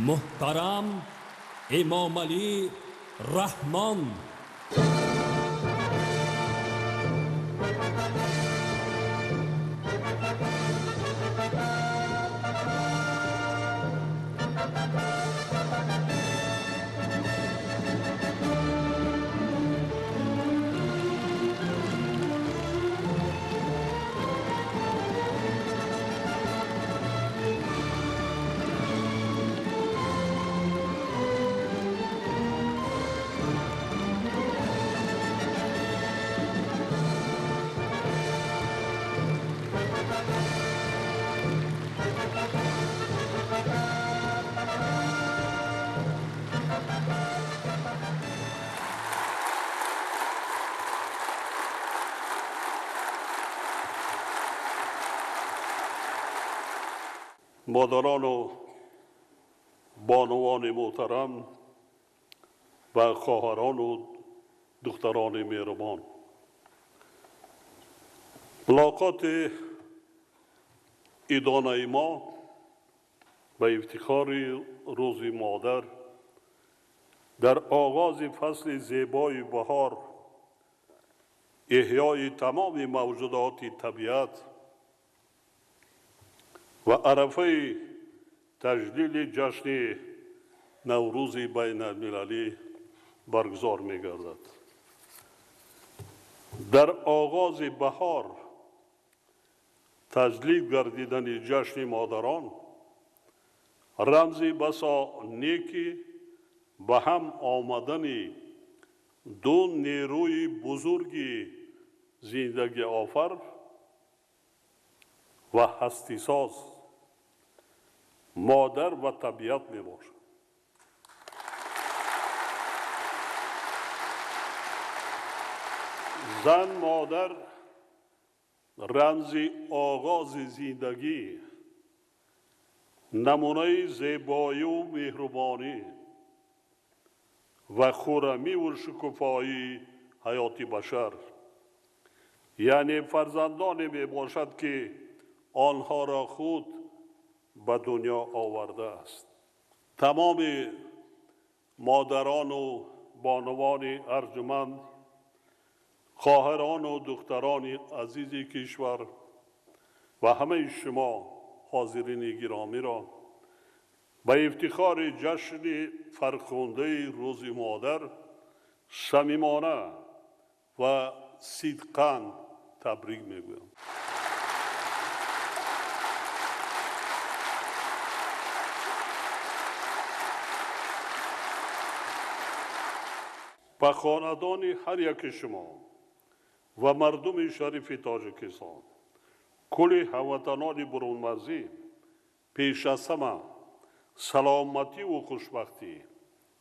Муҳтарам Эмомалӣ Раҳмон. Модарону бонувони муҳтарам ва хоҳарону духтарони меҳрубон, мулоқоти идонаи мо ба ифтихори Рӯзи модар дар оғози фасли зебои баҳор, эҳёи тамоми мавҷудоти табиат ва арафаи таҷлили ҷашни Наврӯзи байналмилалӣ баргузор мегардад. Дар оғози баҳор таҷлил гардидани ҷашни модарон рамзи басо неки ба ҳам омадани ду нерӯи бузурги зиндагиофар ва ҳастисоз, модар ва табиат мебошад. Зан модар рамзи оғози зиндагӣ, намунаи зебоию меҳрубонӣ ва хуррамиву шукуфоии ҳаёти башар, яъне фарзандоне мебошад, ки онҳоро худ ба дунё овардааст. Тамоми модарону бонувони арҷуманд, хоҳарону духтарони азизи кишвар ва ҳамаи шумо ҳозирини гиромиро ба ифтихори ҷашни фархундаи Рӯзи модар самимона ва сидқан табрик мегӯям. Ба хонадони ҳар яки шумо ва мардуми шарифи Тоҷикистон, кулли ҳамватанони бурунмарзӣ пеш аз ҳама саломативу хушбахтӣ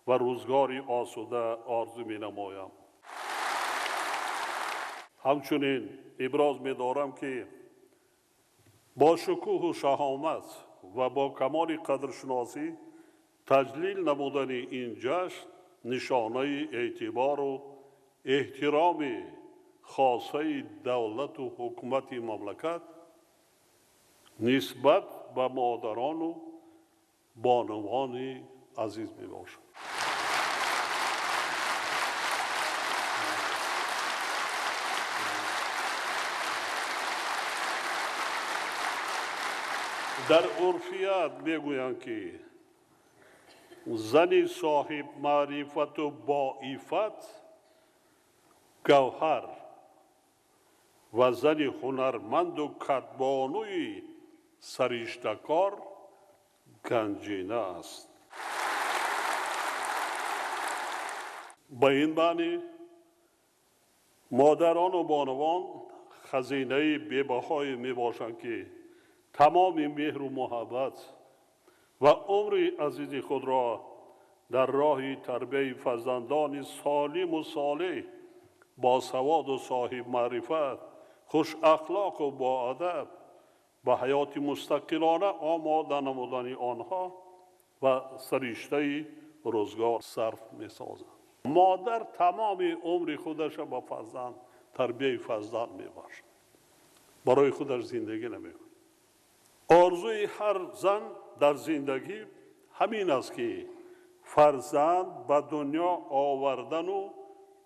ва рӯзгори осуда орзу менамоям. Ҳамчунин иброз медорам, ки бо шукӯҳу шаҳомат ва бо камоли қадршиносӣ таҷлил намудани ин ҷашн нишонаи эътибору эҳтироми хосаи давлату ҳукумати мамлакат нисбат ба модарону бонувони азиз мебошад. Дар урфият мегӯянд, ки зани соҳибмаърифату боифат гавҳар ва зани ҳунарманду кадбонуи сариштакор ганҷина аст. Ба ин маънӣ модарону бонувон хазинаи бебаҳое мебошанд, ки тамоми меҳру муҳаббат ва умри азизи худро дар роҳи тарбияи фарзандони солиму солеҳ, босаводу соҳибмаърифат, хушахлоқу боадаб, ба ҳаёти мустақилона омода намудани онҳо ва сариштаи рӯзгор сарф месозанд. Модар тамоми умри худаша ба фарзанд, тарбияи фарзанд мебахшад, барои худаш зиндагӣ намекунад. Орзуи ҳар зан дар зиндагӣ ҳамин аст, ки фарзанд ба дунё овардану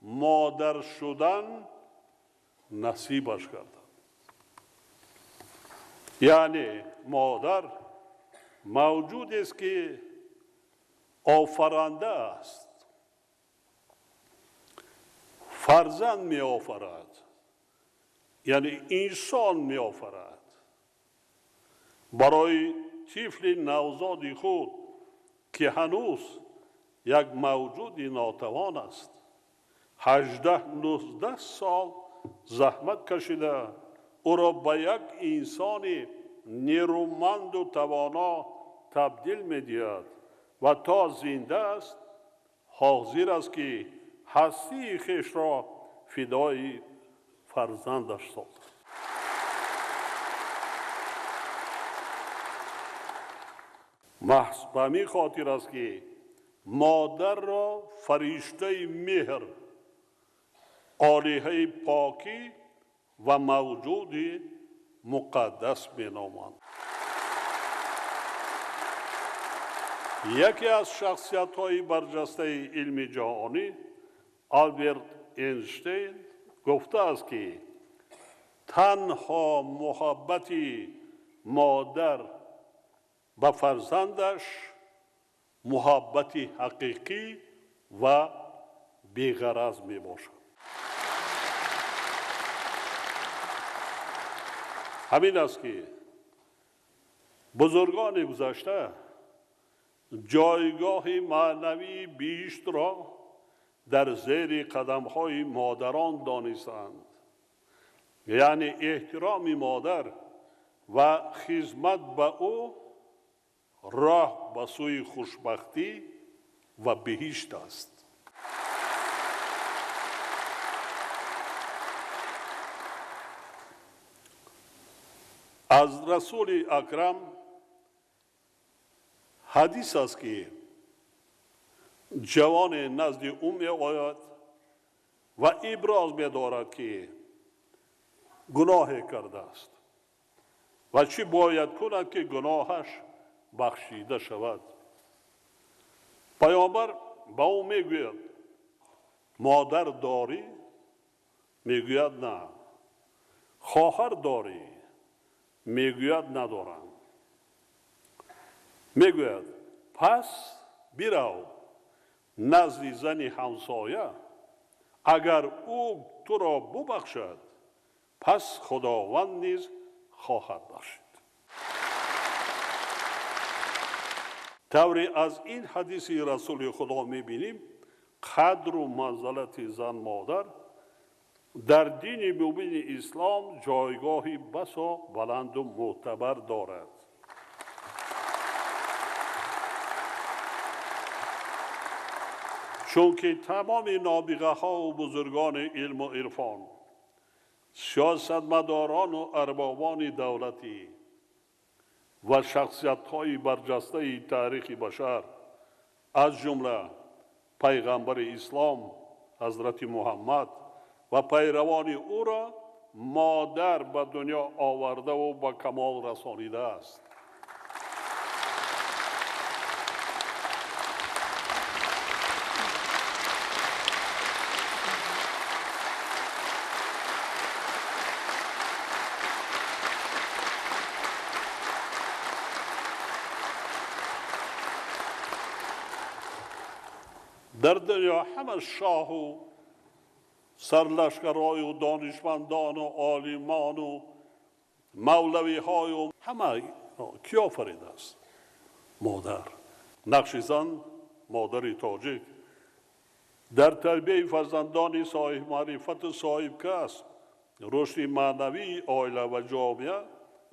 модар шудан насибаш гардад. Яъне модар мавҷудест, ки офаранда аст, фарзанд меофарад, яъне инсон меофарад. Барои тифли навзоди худ, ки ҳанӯз як мавҷуди нотавон аст, 18-19 сол заҳмат кашида ӯро ба як инсони нерӯманду тавоно табдил медиҳад ва то зинда аст ҳозир аст, ки ҳастии хешро фидои фарзандаш созад. Маҳз ба ҳамин хотир аст, ки модарро фариштаи меҳр, олиҳаи покӣ ва мавҷуди муқаддас меноманд. Яке аз шахсиятҳои барҷастаи илми ҷаҳонӣ Алберт Эйнштейн гуфтааст, ки танҳо муҳаббати модар ба фарзандаш муҳаббати ҳақиқӣ ва беғараз мебошад. Ҳамин аст, ки бузургони гузашта ҷойгоҳи маънавии биҳиштро дар зери қадамҳои модарон донистанд. Яъне эҳтироми модар ва хизмат ба ӯ роҳ ба сӯи хушбахтӣ ва биҳишт аст. Аз Расули Акрам ҳадис аст, ки ҷавоне назди ӯ меояд ва иброз медорад, ки гуноҳе кардааст ва чӣ бояд кунад, ки гуноҳаш бахшида шавад. Паёмбар ба ӯ мегӯяд: модар дорӣ? Мегӯяд: на. Хоҳар дорӣ? Мегӯяд: надорам. Мегӯяд: пас бирав назди зани ҳамсоя, агар ӯ туро бубахшад, пас Худованд низ хоҳад бахшид. Тавре аз ин ҳадиси Расули Худо мебинем, қадру манзалати зан модар дар дини мубини ислом ҷойгоҳи басо баланду мӯътабар дорад. Чунки тамоми нобиғаҳову бузургони илму ирфон, сиёсатмадорону арбобони давлатӣ ва шахсиятҳои барҷастаи таърихи башар, аз ҷумла пайғамбари ислом ҳазрати Муҳаммад ва пайравони ӯро модар ба дунё овардаву ба камол расонидааст. Дар дунё ҳама шоҳу сарлашкарою донишмандону олимону мавлавиҳою ҳама кӣ офаридааст? Модар. Нақши зан, модари тоҷик, дар тарбияи фарзандони соҳибмаърифату соҳибкасб, рушди маънавии оила ва ҷомеа,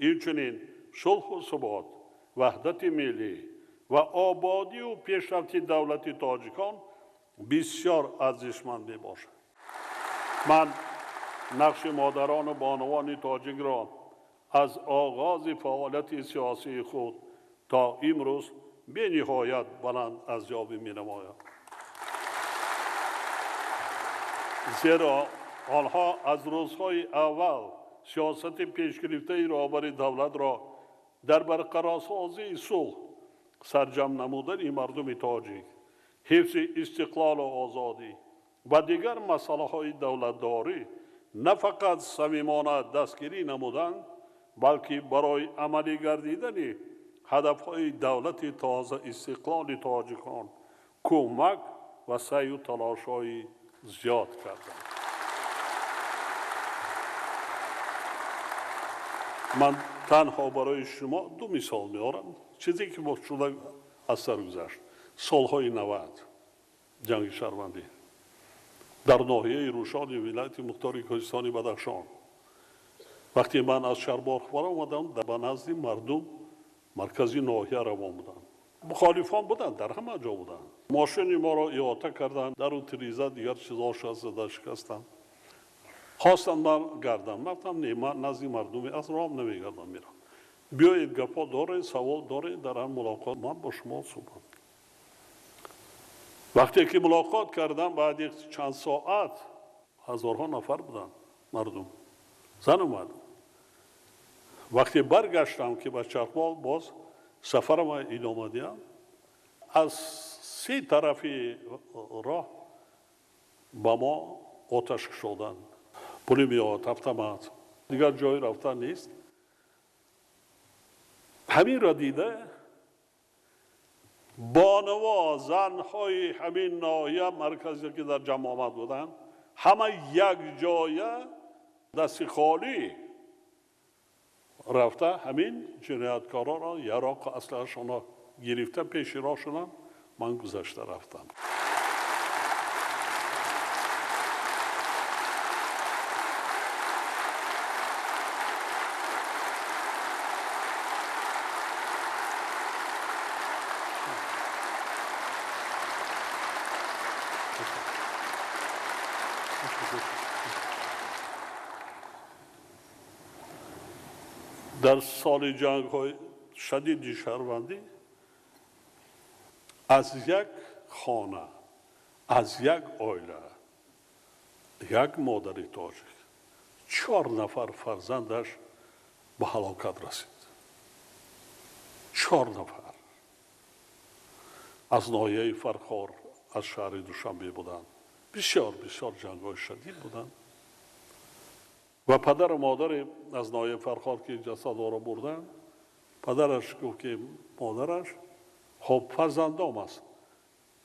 инчунин сулҳу субот, ваҳдати миллӣ ва ободию пешрафти давлати тоҷикон бисёр арзишманд мебошад. Ман нақши модарону бонувони тоҷикро аз оғози фаъолияти сиёсии худ то имрӯз бениҳоят баланд арзёбӣ менамоям. Зеро онҳо аз рӯзҳои аввал сиёсати пешгирифтаи роҳбари давлатро дар барқарорсозии сулҳ сарҷамъ намудани мардуми тоҷик, ҳифзи истиқлолу озодӣ ва дигар масъалаҳои давлатдорӣ на фақат самимона дастгирӣ намуданд, балки барои амалӣ гардидани ҳадафҳои давлати тоза истиқлоли тоҷикон кӯмак ва саъю талошҳои зиёд карданд. Ман танҳо барои шумо ду мисол меорам, чизе ки шуда аз сар гузашт. Солҳои 90 ҷанги шаҳрвандӣ дар ноҳияи Рӯшони вилояти мухтори Кӯҳистони Бадахшон. Вақте ман аз Шарборх баромадам, ба назди мардум маркази ноҳия равон будам. Мухолифон буданд, дар ҳама ҷо буданд. Мошини моро иҳота карданд, дару тиреза дигар чизҳоша зада шикастанд. Хостанд ман гардам. Ман гуфтам не, ман назди мардуме аз роҳам намегардам, мерам. Биёед, гапҳо доред, савол доред, дар ҳам мулоқот ман бо шумо суҳбат. Вақте ки мулоқот кардам, баъди чанд соат ҳазорҳо нафар буданд мардум, зан омад. Вақте баргаштам ки ба Чархбол боз сафарама идома диҳам, аз се тарафи роҳ ба мо оташ кушоданд. Пулемёт, автомат, дигар ҷой рафтан нест. Ҳаминро дида бонуво, занҳои ҳамин ноҳия марказе ки дар ҷамъомад буданд, ҳама якҷоя дасти холӣ рафта ҳамин ҷинояткороро яроқу аслиҳашонро гирифта пеши роҳ шуданд. Ман гузашта рафтам. Дар соли ҷангҳои шадиди шаҳрвандӣ аз як хона, аз як оила, як модари тоҷик 4 нафар фарзандаш ба ҳалокат расид. 4 нафар аз ноҳияи Фархор, аз шаҳри Душанбе буданд. Бисёр бисёр ҷангҳои шадид буданд. Ва падару модаре аз ноҳияи Фархор ки ҷасадҳоро бурданд, падараш гуфт ки модараш хоб фарзандом аст,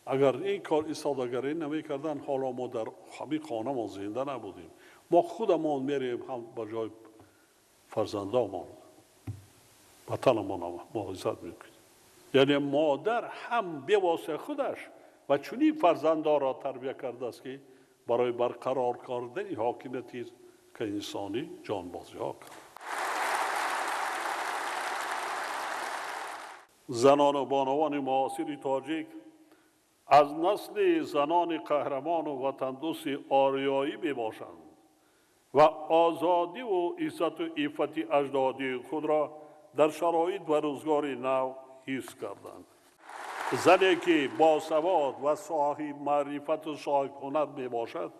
агар ин кор истифодагарӣ намекарданд, ҳоло мо дар ҳамин хонамон зинда набудем. Мо худамон мерем ҳам ба ҷои фарзандомон, ватанамон муҳофизат мекунем. Яъне модар ҳам бевосита худаш ва чунин фарзандонро тарбия кардааст ки барои барқарор кардани ҳокимияти инсонӣ ҷонбозиҳо кард. Занону бонувони муосири тоҷик аз насли занони қаҳрамону ватандӯсти ориёӣ мебошанд ва озодиву иззату иффати аҷдодии худро дар шароит ва рӯзгори нав ҳифз карданд. Зане ки босавод ва соҳиби маърифату соҳибҳунар мебошад,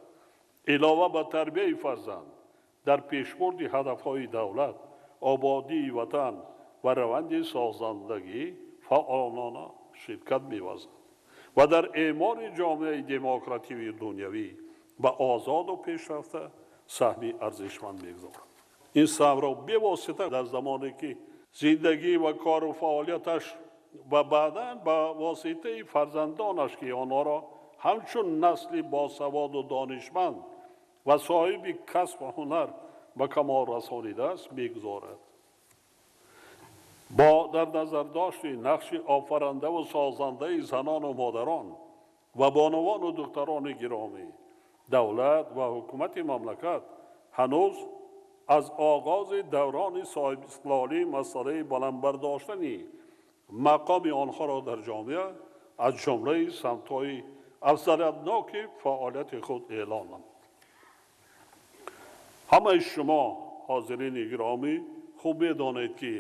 илова ба тарбияи фарзанд дар пешбурди ҳадафҳои давлат, ободии ватан ва раванди созандагӣ фаъолона ширкат меварзад ва дар эъмори ҷомеаи демокративии дунявӣ ба озоду пешрафта саҳми арзишманд мегузорад. Ин саҳмро бевосита дар замоне ки зиндагӣ ва кору фаъолияташ ва баъдан ба воситаи фарзандонаш ки онҳоро ҳамчун насли босаводу донишманд ва соҳиби касбу ҳунар ба камол расонидааст мегузорад. Бо дар назардошти нақши офарандаву созандаи занону модарон ва бонувану духтарони гиромӣ, давлат ва ҳукумати мамлакат ҳанӯз аз оғози даврони соҳибистиқлолӣ масъалаи баланд бардоштани мақоми онҳоро дар ҷомеа аз ҷумлаи самтҳои афзалиятноки фаъолияти худ эълон намуд. Ҳамаи шумо ҳозирини гиромӣ хуб медонед ки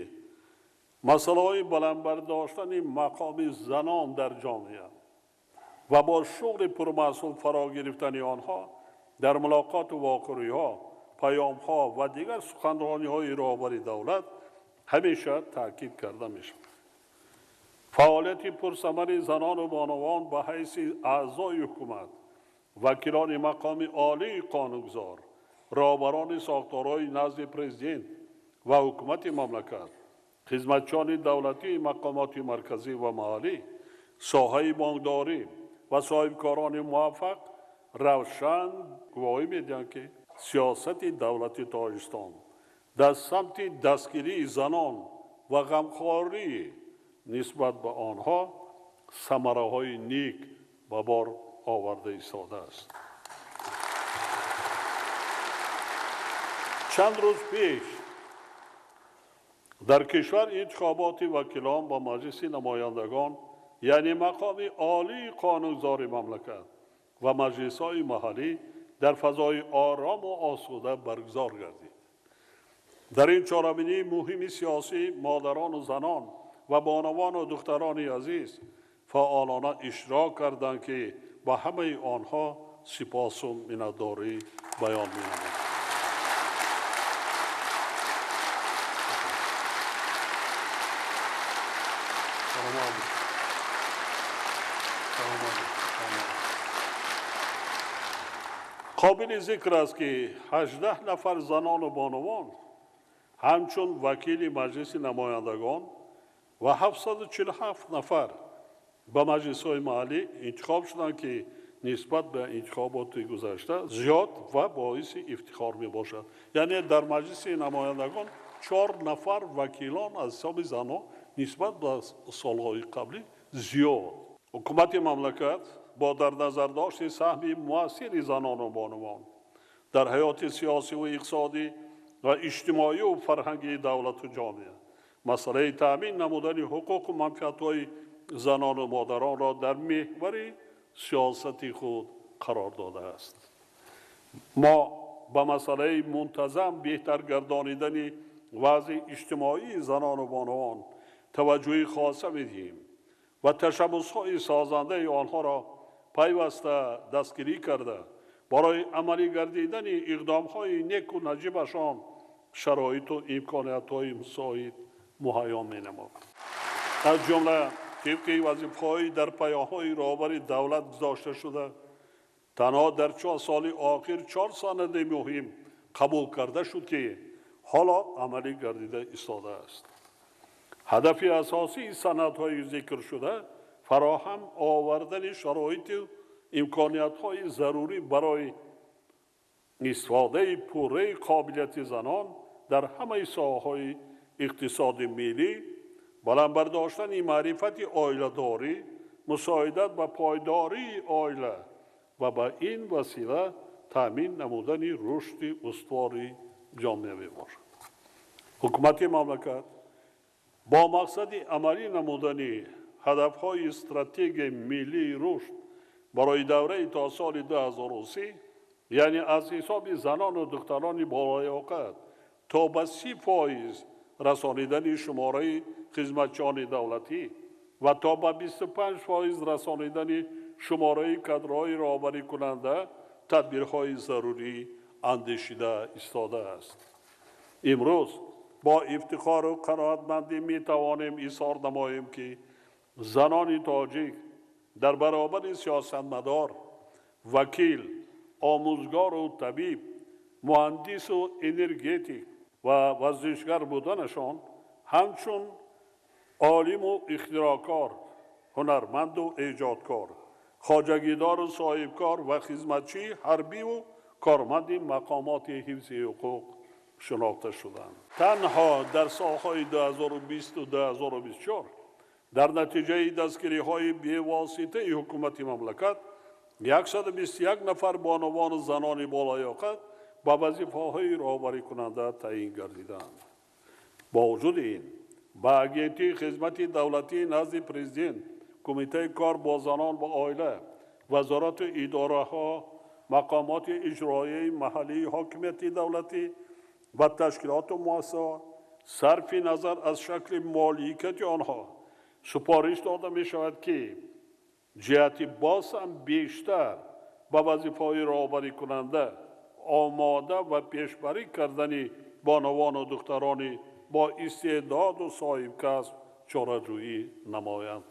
масъалаҳои баланд бардоштани мақоми занон дар ҷомеа ва бо шуғли пурмаҳсул фаро гирифтани онҳо дар мулоқоту вохӯриҳо, паёмҳо ва дигар суханрониҳои роҳбари давлат ҳамеша таъкид карда мешавад. Фаъолияти пурсамари занону бонувон ба ҳайси аъзои ҳукумат, вакилони мақоми олии қонунгузор, роҳбарони сохторҳои назди президент ва ҳукумати мамлакат, хизматчиёни давлатии мақомоти марказӣ ва маҳаллӣ, соҳаи бонкдорӣ ва соҳибкорони муваффақ равшан гувоҳӣ медиҳанд, ки сиёсати давлати Тоҷикистон дар самти дастгирии занон ва ғамхорӣ нисбат ба онҳо самараҳои нек ба бор оварда истодааст. Чанд рӯз пеш дар кишвар интихоботи вакилон ба Маҷлиси намояндагон, яъне мақоми олии қонунгузори мамлакат ва маҷлисҳои маҳаллӣ дар фазои орому осуда баргузор гардид. Дар ин чорабинии муҳими сиёсӣ модарону занон ва бонувану духтарони азиз фаъолона иштирок карданд, ки ба ҳамаи онҳо сипосу миннатдорӣ баён менамоям. Қобили зикр аст, ки 18 нафар занону бонувон ҳамчун вакили Маҷлиси намояндагон ва 747 нафар ба маҷлисҳои маҳаллӣ интихоб шуданд, ки нисбат ба интихоботи гузашта зиёд ва боиси ифтихор мебошад. Яъне дар Маҷлиси намояндагон 4 нафар вакилон аз ҳисоби занон нисбат ба солҳои қаблӣ зиёд. Ҳукумати мамлакат бо дар назардошти саҳми муассири занону бонувон дар ҳаёти сиёсиву иқтисодӣ ва иҷтимоию фарҳангии давлату ҷомеа, масъалаи таъмин намудани ҳуқуқу манфиатҳои занону модаронро дар меҳвари сиёсати худ қарор додааст. Мо ба масъалаи мунтазам беҳтар гардонидани вазъи иҷтимоии занону бонувон таваҷҷӯҳи хоса медиҳем ва ташаббусҳои созандаи онҳоро пайваста дастгирӣ карда, барои амалӣ гардидани иқдомҳои неку наҷибашон шароиту имкониятҳои мусоид муҳайё менамояд. Аз ҷумла тибқи вазифаҳои дар паёмҳои роҳбари давлат гузошта шуда, танҳо дар 4 соли охир 4 санади муҳим қабул карда шуд, ки ҳоло амалӣ гардида истодааст. Ҳадафи асосии санадҳои зикршуда фароҳам овардани шароиту имкониятҳои зарурӣ барои истифодаи пурраи қобилияти занон дар ҳамаи соҳаҳои иқтисоди миллӣ, баланд бардоштани маърифати оиладорӣ, мусоидат ба пойдории оила ва ба ин васила таъмин намудани рушди устувори ҷомеа мебошад. Ҳукумати мамлакат бо мақсади амалӣ намудани ҳадафҳои стратегияи миллии рушд барои давраи то соли 2030, яъне аз ҳисоби занону духтарони болоёқат то ба 30% расонидани шумораи хизматчиёни давлатӣ ва то ба 25% расонидани шумораи кадрҳои роҳбарикунанда тадбирҳои зарурӣ андешида истодааст. Имрӯз бо ифтихору қаноатмандӣ метавонем изҳор намоем, ки занони тоҷик дар баробари сиёсатмадор, вакил, омӯзгору табиб, муҳандису энергетик ва варзишгар буданашон ҳамчун олиму ихтироъкор, ҳунарманду эҷодкор, хоҷагидору соҳибкор ва хизматчии ҳарбиву корманди мақомоти ҳифзи ҳуқуқ шинохта шуданд. Танҳо дар солҳои 2020 2024 дар натиҷаи дастгириҳои бевоситаи ҳукумати мамлакат 121 нафар бонувану занони болоёқат ба вазифаҳои роҳбарикунанда таъин гардиданд. Бо вуҷуди ин, ба Агентии хизмати давлатии назди президент, Кумитаи кор бо занон ва оила, вазорату идораҳо, мақомоти иҷроияи маҳаллии ҳокимияти давлатӣ ва ташкилоту муассисаҳо сарфи назар аз шакли моликияти онҳо супориш дода мешавад, ки ҷиҳати боз ҳам бештар ба вазифаҳои роҳбарикунанда омода ва пешбарӣ кардани бонувану духтарони бо истеъдоду соҳибкасб чораҷӯӣ намоянд.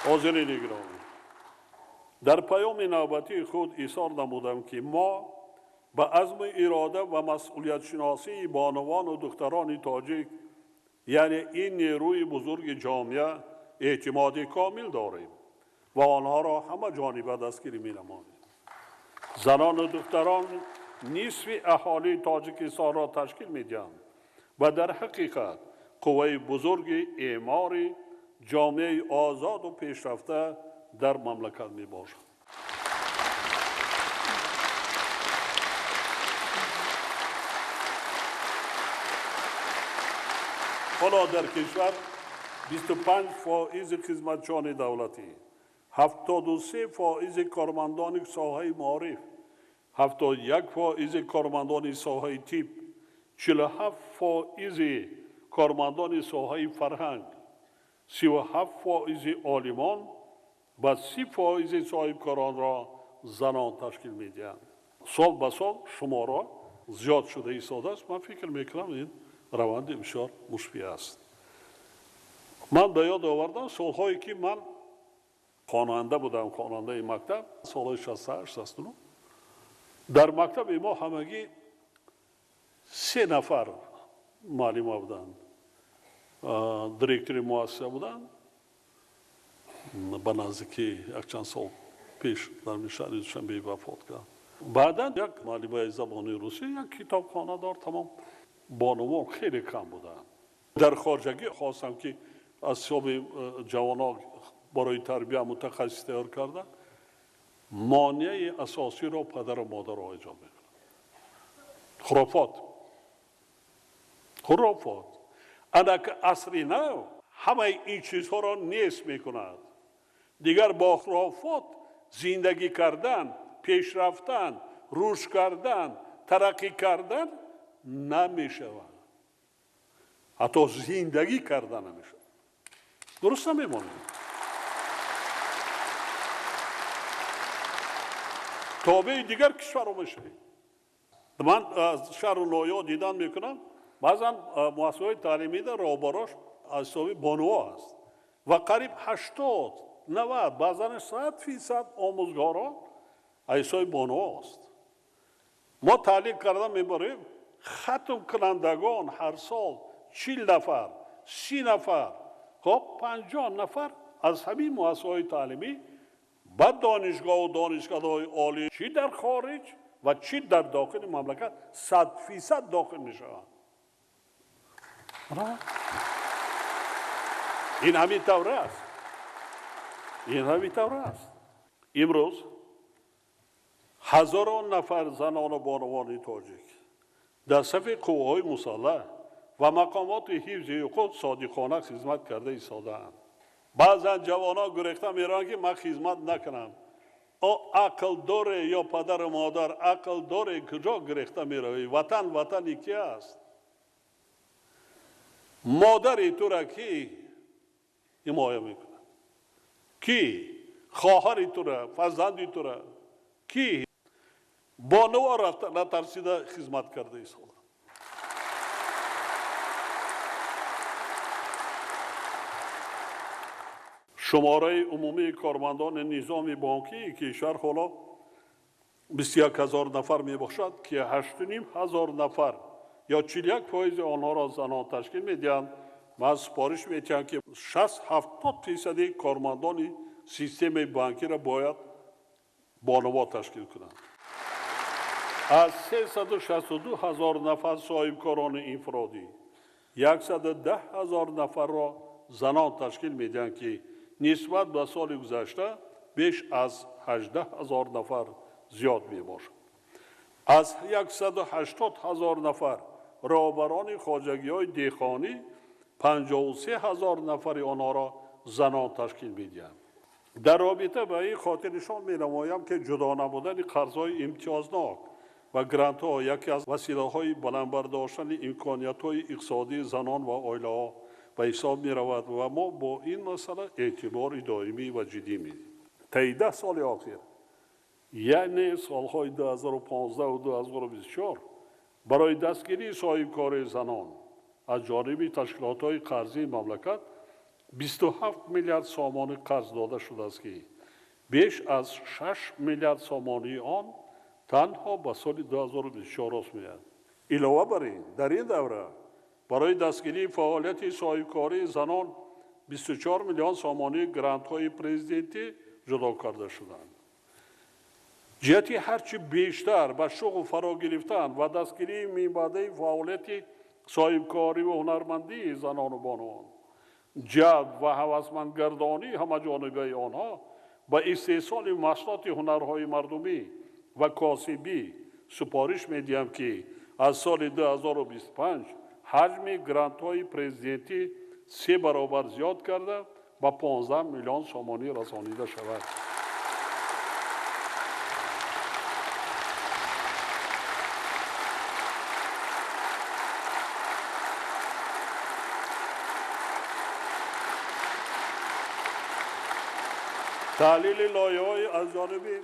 Ҳозирини гиромӣ, дар паёми навбатии худ изҳор намудам, ки мо ба азму ирода ва масъулиятшиносии бонувону духтарони тоҷик, яъне ин нерӯи бузурги ҷомеа, эътимоди комил дорем ва онҳоро ҳама ҷониба дастгирӣ менамоем. Занону духтарон нисфи аҳолии Тоҷикистонро ташкил медиҳанд ва дар ҳақиқат қувваи бузурги эъмори ҷомеаи озоду пешрафта дар мамлакат мебошанд. Ҳоло дар кишвар 25% хизматчиёни давлатӣ, 73% кормандони соҳаи маориф, 71% кормандони соҳаи тиб, 47% кормандони соҳаи фарҳанг, 37% олимон ва 30% соҳибкоронро занон ташкил медиҳанд. Сол ба сол шуморо зиёд шуда истодааст. Ман фикр мекунам, ин раванди бисёр мусбӣ аст. Ман ба ёд овардам солҳое, ки ман хонанда будам, хонандаи мактаб, солҳои 68, 69, дар мактаби мо ҳамагӣ се нафар муаллима буданд. Директори муассиса буданд, ба наздикӣ якчанд сол пеш дар шаҳри Душанбе вафот кард. Баъдан як муаллимаи забони русӣ, як китобхонадор, тамом. Бонувон хеле кам буданд. Дар хоҷагӣ хостам, ки аз ҳисоби ҷавонон барои тарбия мутахассис тайёр карда, монеаи асосиро падару модарро эҷод мекунад. Хурофот, хурофот. Анаки асри нав ҳамаи ин чизҳоро нест мекунад. Дигар бо хурофот зиндагӣ кардан, пеш рафтан, рушд кардан, тараққӣ кардан намешавад. Ҳатто зиндагӣ кардан намешавад. Дуруст намемонем. Тобеи дигар кишварҳо мешавем. Ман аз шаҳру ноҳияҳо дидан мекунам, баъзан муассисаҳои таълимида роҳбарош аз ҳисоби бонуҳо аст ва қариб 80, 90, баъзан 100% омӯзгорон аз ҳисоби бонуҳо аст. Мо таҳлил карда мебарем, хатмкунандагон ҳар сол 40 нафар, 30 нафар, хоб 50 нафар аз ҳамин муассисаҳои таълимӣ ба донишгоҳу донишкадаҳои олӣ, чӣ дар хориҷ ва чӣ дар дохили мамлакат, 100% дохил мешаванд. Ин ҳамин тавр аст. Ин ҳамин тавр аст. Имрӯз ҳазорон нафар занону бонувони тоҷик дар сафи қувваҳои мусаллаҳ ва мақомоти ҳифзи ҳуқуқ содиқона хизмат карда истодаанд. Баъзан ҷавонон гурехта мераванд, ки ман хизмат накунам. О ақл доре ё падару модар ақл доре, куҷо гурехта меравӣ? Ватан ватани ки аст? Модари тура кӣ ҳимоя мекунад? Кӣ хоҳари тура, фарзанди тура кӣ? Бонуво рафта натарсида хизмат карда истода. Шумораи умумии кормандони низоми бонкии кишвар ҳоло 21 000 нафар мебошад, ки 8 500 нафар ё 41% онҳоро занон ташкил медиҳанд. Ман супориш медиҳам, ки 60-70% кормандони системаи банкиро бояд бонуво ташкил кунанд. Аз 362 000 нафар соҳибкорони инфиродӣ 110 000 нафарро занон ташкил медиҳанд, ки нисбат ба соли гузашта беш аз 18 000 нафар зиёд мебошад. Аз 180 000 нафар роҳбарони хоҷагиҳои деҳқонӣ 53 000 нафари онҳоро занон ташкил медиҳанд. Дар робита ба ин хотирнишон менамоям, ки ҷудо намудани қарзҳои имтиёзнок ва грантҳо яке аз василаҳои баланд бардоштани имкониятҳои иқтисодии занон ва оилаҳо ба ҳисоб меравад ва мо бо ин масъала эътибори доимӣ ва ҷиддӣ медиҳем. Таи 10 соли охир, яъне солҳои 2015 2024, барои дастгирии соҳибкории занон аз ҷониби ташкилотҳои қарзии мамлакат 27 миллиард сомонӣ қарз дода шудааст, ки беш аз 6 миллиард сомонии он танҳо ба соли 2024 рост меояд. Илова бар ин, дар ин давра барои дастгирии фаъолияти соҳибкории занон 24 миллион сомонӣ грантҳои президентӣ ҷудо карда шуданд. Ҷиҳати ҳарчи бештар ба шуғл фаро гирифтан ва дастгирии минбаъдаи фаъолияти соҳибкорӣ ва ҳунармандии занону бонувон, ҷалб ва ҳавасмандгардонии ҳамаҷонибаи онҳо ба истеҳсоли маҳсулоти ҳунарҳои мардумӣ ва косибӣ супориш медиҳам, ки аз соли 2025 ҳаҷми грантҳои президентӣ 3 баробар зиёд карда ба 15 миллион сомонӣ расонида шавад. Таҳлили лоиҳаҳои аз ҷониби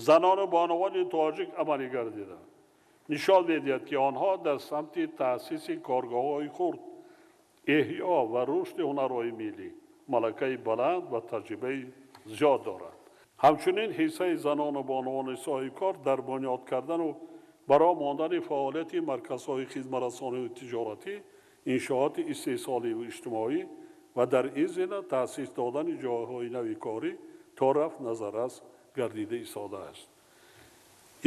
занону бонувони тоҷик амалӣ гардида нишон медиҳад, ки онҳо дар самти таъсиси коргоҳҳои хурд, эҳё ва рушди ҳунарҳои миллӣ малакаи баланд ва таҷрибаи зиёд доранд. Ҳамчунин ҳиссаи занону бонувони соҳибкор дар бунёд кардану бароҳ мондани фаъолияти марказҳои хизматрасонию тиҷоратӣ, иншооти истеҳсоливу иҷтимоӣ ва дар ин зина таъсис додани ҷойҳои нави корӣ то рафт назаррас гардида истодааст.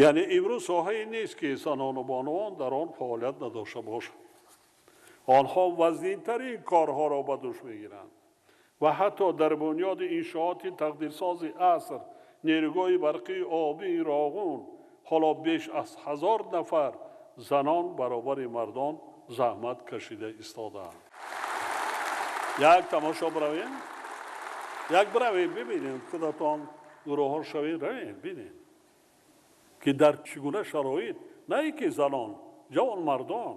Яъне имрӯз соҳае нест, ки занону бонувон дар он фаъолият надошта бошанд. Онҳо вазнинтарин корҳоро ба дӯш мегиранд ва ҳатто дар бунёди иншооти тақдирсози аср, нерӯгоҳи барқии обии Роғун ҳоло беш аз 1000 нафар занон баробари мардон заҳмат кашида истодаанд. Як тамошо биравем, як биравем бибинем, худатон гурӯҳҳо шавед, равем бинем, ки дар чӣ гуна шароит на ин ки занон, ҷавонмардон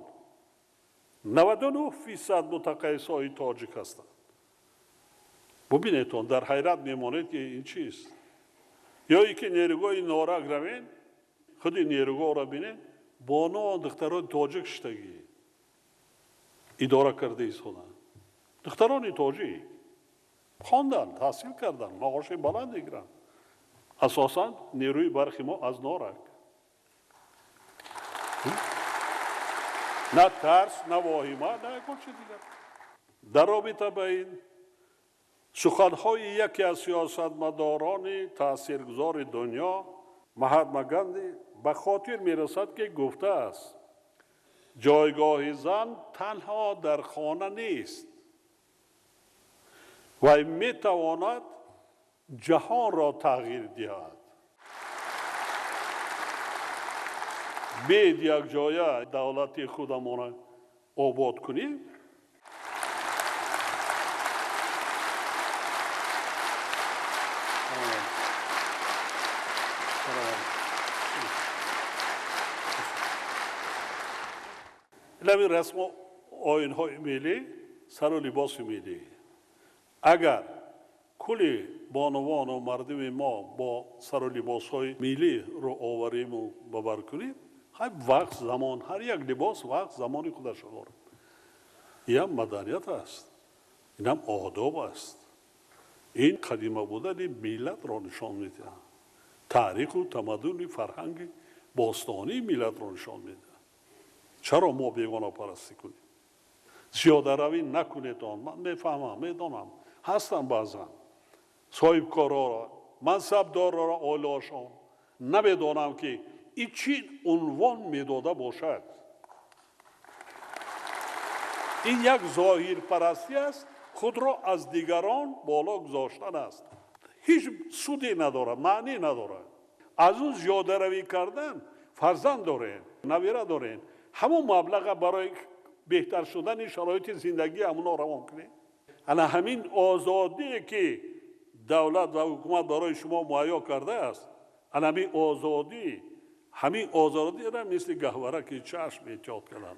99% мутақайисҳои тоҷик ҳастанд. Бубинедтон, дар ҳайрат мемонед, ки ин чист. Ё ин ки нерӯгоҳи Норак равем, худи нерӯгоҳро бинед, боно духтарони тоҷик шиштагӣ идора карда истоданд. Духтарони тоҷик хонданд, таҳсил карданд, маоши баланд мегиранд. Асосан нерӯи барқи мо аз Норак. На тарс, на воҳима, на ягон чиз дигар. Дар робита ба ин суханҳои яке аз сиёсатмадорони таъсиргузори дунё Маҳатма Ганди ба хотир мерасад, ки гуфтааст: ҷойгоҳи зан танҳо дар хона нест, вай метавонад ҷаҳонро тағйир диҳад. Бед якҷоя давлати худамонро обод кунем. Ҳамин расму оинҳои миллӣ, сару либоси миллӣ. Агар кулли бонувану мардуми мо бо сару либосҳои миллӣ рӯ овариму бабар кунем, ҳар вақт замон, ҳар як либос вақт замони худашро дорад. Инам маданият аст, инам одоб аст. Ин қадима будани миллатро нишон медиҳад, таъриху тамаддуни фарҳанги бостонии миллатро нишон медиҳад. Чаро мо бегонапарастӣ кунем? Зиёдаравӣ накунед он. Ман мефаҳмам, медонам, ҳастам баъзан соҳибкорҳоро, мансабдорро, оилаҳошон намедонам, ки ин чӣ унвон медода бошад. Ин як зоҳирпарастӣ аст, худро аз дигарон боло гузоштан аст. Ҳеҷ суде надорад, маънӣ надорад. Аз ӯ зиёдаравӣ кардан, фарзанд дорем, набира дорем, ҳамон маблаға барои беҳтар шудани шароити зиндагӣ ҳамонҳо равон кунем. Ана ҳамин озодие, ки давлат ва ҳукумат барои шумо муҳайё кардааст, ана ҳамин озодӣ, ҳамин озодиро мисли гаҳвораки чашм эҳтиёт кардан.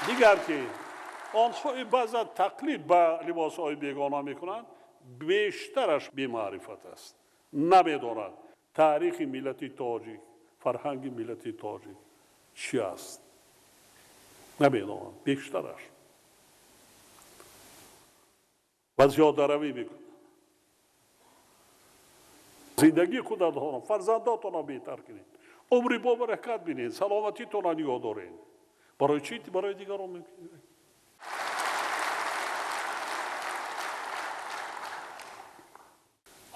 Дигар ки онҳои баъзан тақлид ба либосҳои бегона мекунанд, бештараш бемаърифат аст, намедонад таърихи миллати тоҷик, фарҳанги миллати тоҷик чӣ аст. Намедонанд бештараш ва зиёдаравӣ мекунанд. Зиндагии худатонро, фарзандотонро беҳтар кунед, умри бобаракат бинед, саломатитонро нигоҳ доред. Барои чӣ барои дигарон мекунед?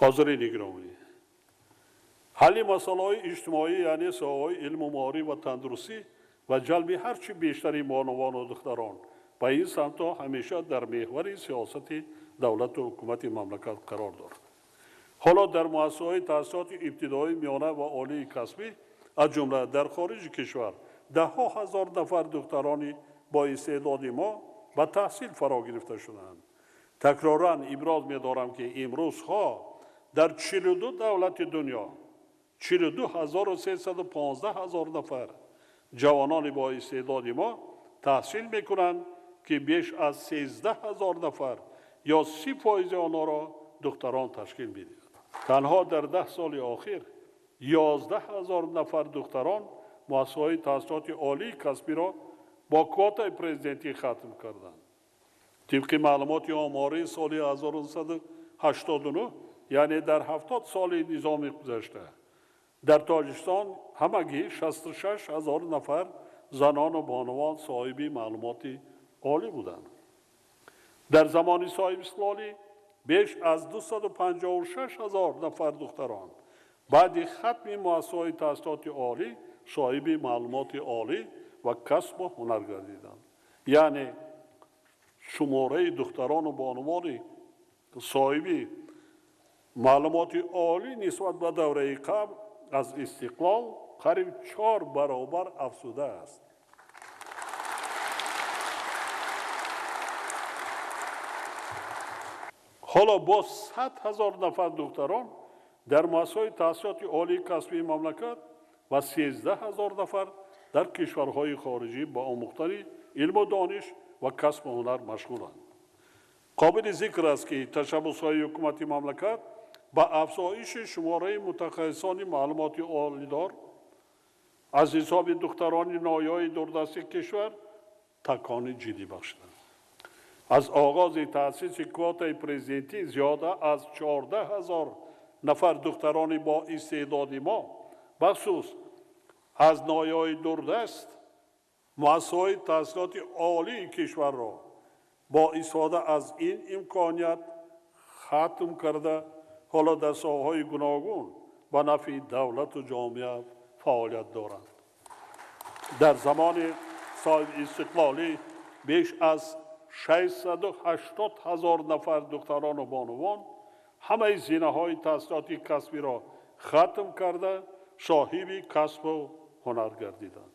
Ҳозирини гиромӣ, ҳалли масъалаҳои иҷтимоӣ, яъне соҳаҳои илму маориф ва тандурустӣ ва ҷалби ҳарчи бештари бонувану духтарон ба ин самтҳо ҳамеша дар меҳвари сиёсати давлату ҳукумати мамлакат қарор дорад. Ҳоло дар муассисаҳои таҳсилоти ибтидоӣ, миёна ва олии касбӣ, аз ҷумла дар хориҷи кишвар, даҳҳо ҳазор нафар духтарони бо истеъдоди мо ба таҳсил фаро гирифта шудаанд. Такроран иброз медорам, ки имрӯзҳо дар 42 давлати дунё 42 315 ҳазор нафар ҷавонони бо истеъдоди мо таҳсил мекунанд, ки беш аз 13 ҳазор нафар ё 30% онҳоро духтарон ташкил медиҳад. Танҳо дар 10 соли охир 11 ҳазор нафар духтарон муассисаҳои таҳсилоти олии касбиро бо квотаи президентӣ хатм карданд. Тибқи маълумоти омории соли 1989, яъне дар 70 соли низоми гузашта, дар Тоҷикистон ҳамагӣ 66 ҳазор нафар занону бонувон соҳиби маълумоти олӣ буданд. Дар замони соҳибистиқлолӣ беш аз 256 ҳазор нафар духтарон баъди хатми муассисаҳои таҳсилоти олӣ соҳиби маълумоти олӣ ва касбу ҳунар гардиданд. Яъне шумораи духтарону бонувони соҳиби маълумоти олӣ нисбат ба давраи қабл аз истиқлол қариб 4 баробар афзудааст. Ҳоло боз 100 ҳазор нафар духтарон дар муассисаҳои таҳсилоти олии касбии мамлакат ва 13 ҳазор нафар дар кишварҳои хориҷӣ ба омӯхтани илму дониш ва касбу ҳунар машғуланд. Қобили зикр аст, ки ташаббусҳои ҳукумати мамлакат ба афзоиши шумораи мутахассисони маълумоти олидор аз ҳисоби духтарони ноҳияҳои дурдасти кишвар такони ҷиддӣ бахшиданд. Аз оғози таъсиси квотаи президентӣ зиёда аз 14 ҳазор нафар духтарони бо истеъдоди мо, бахусус аз ноҳияҳои дурдаст, муассисаҳои таҳсилоти олии кишварро бо истифода аз ин имконият хатм карда, ҳоло дар соҳаҳои гуногун ба нафъи давлату ҷомеа фаъолият доранд. Дар замони соҳибистиқлолӣ беш аз 680 ҳазор нафар духтарону бонувон ҳамаи зинаҳои таҳсилоти касбиро хатм карда, соҳиби касбу ҳунар гардиданд.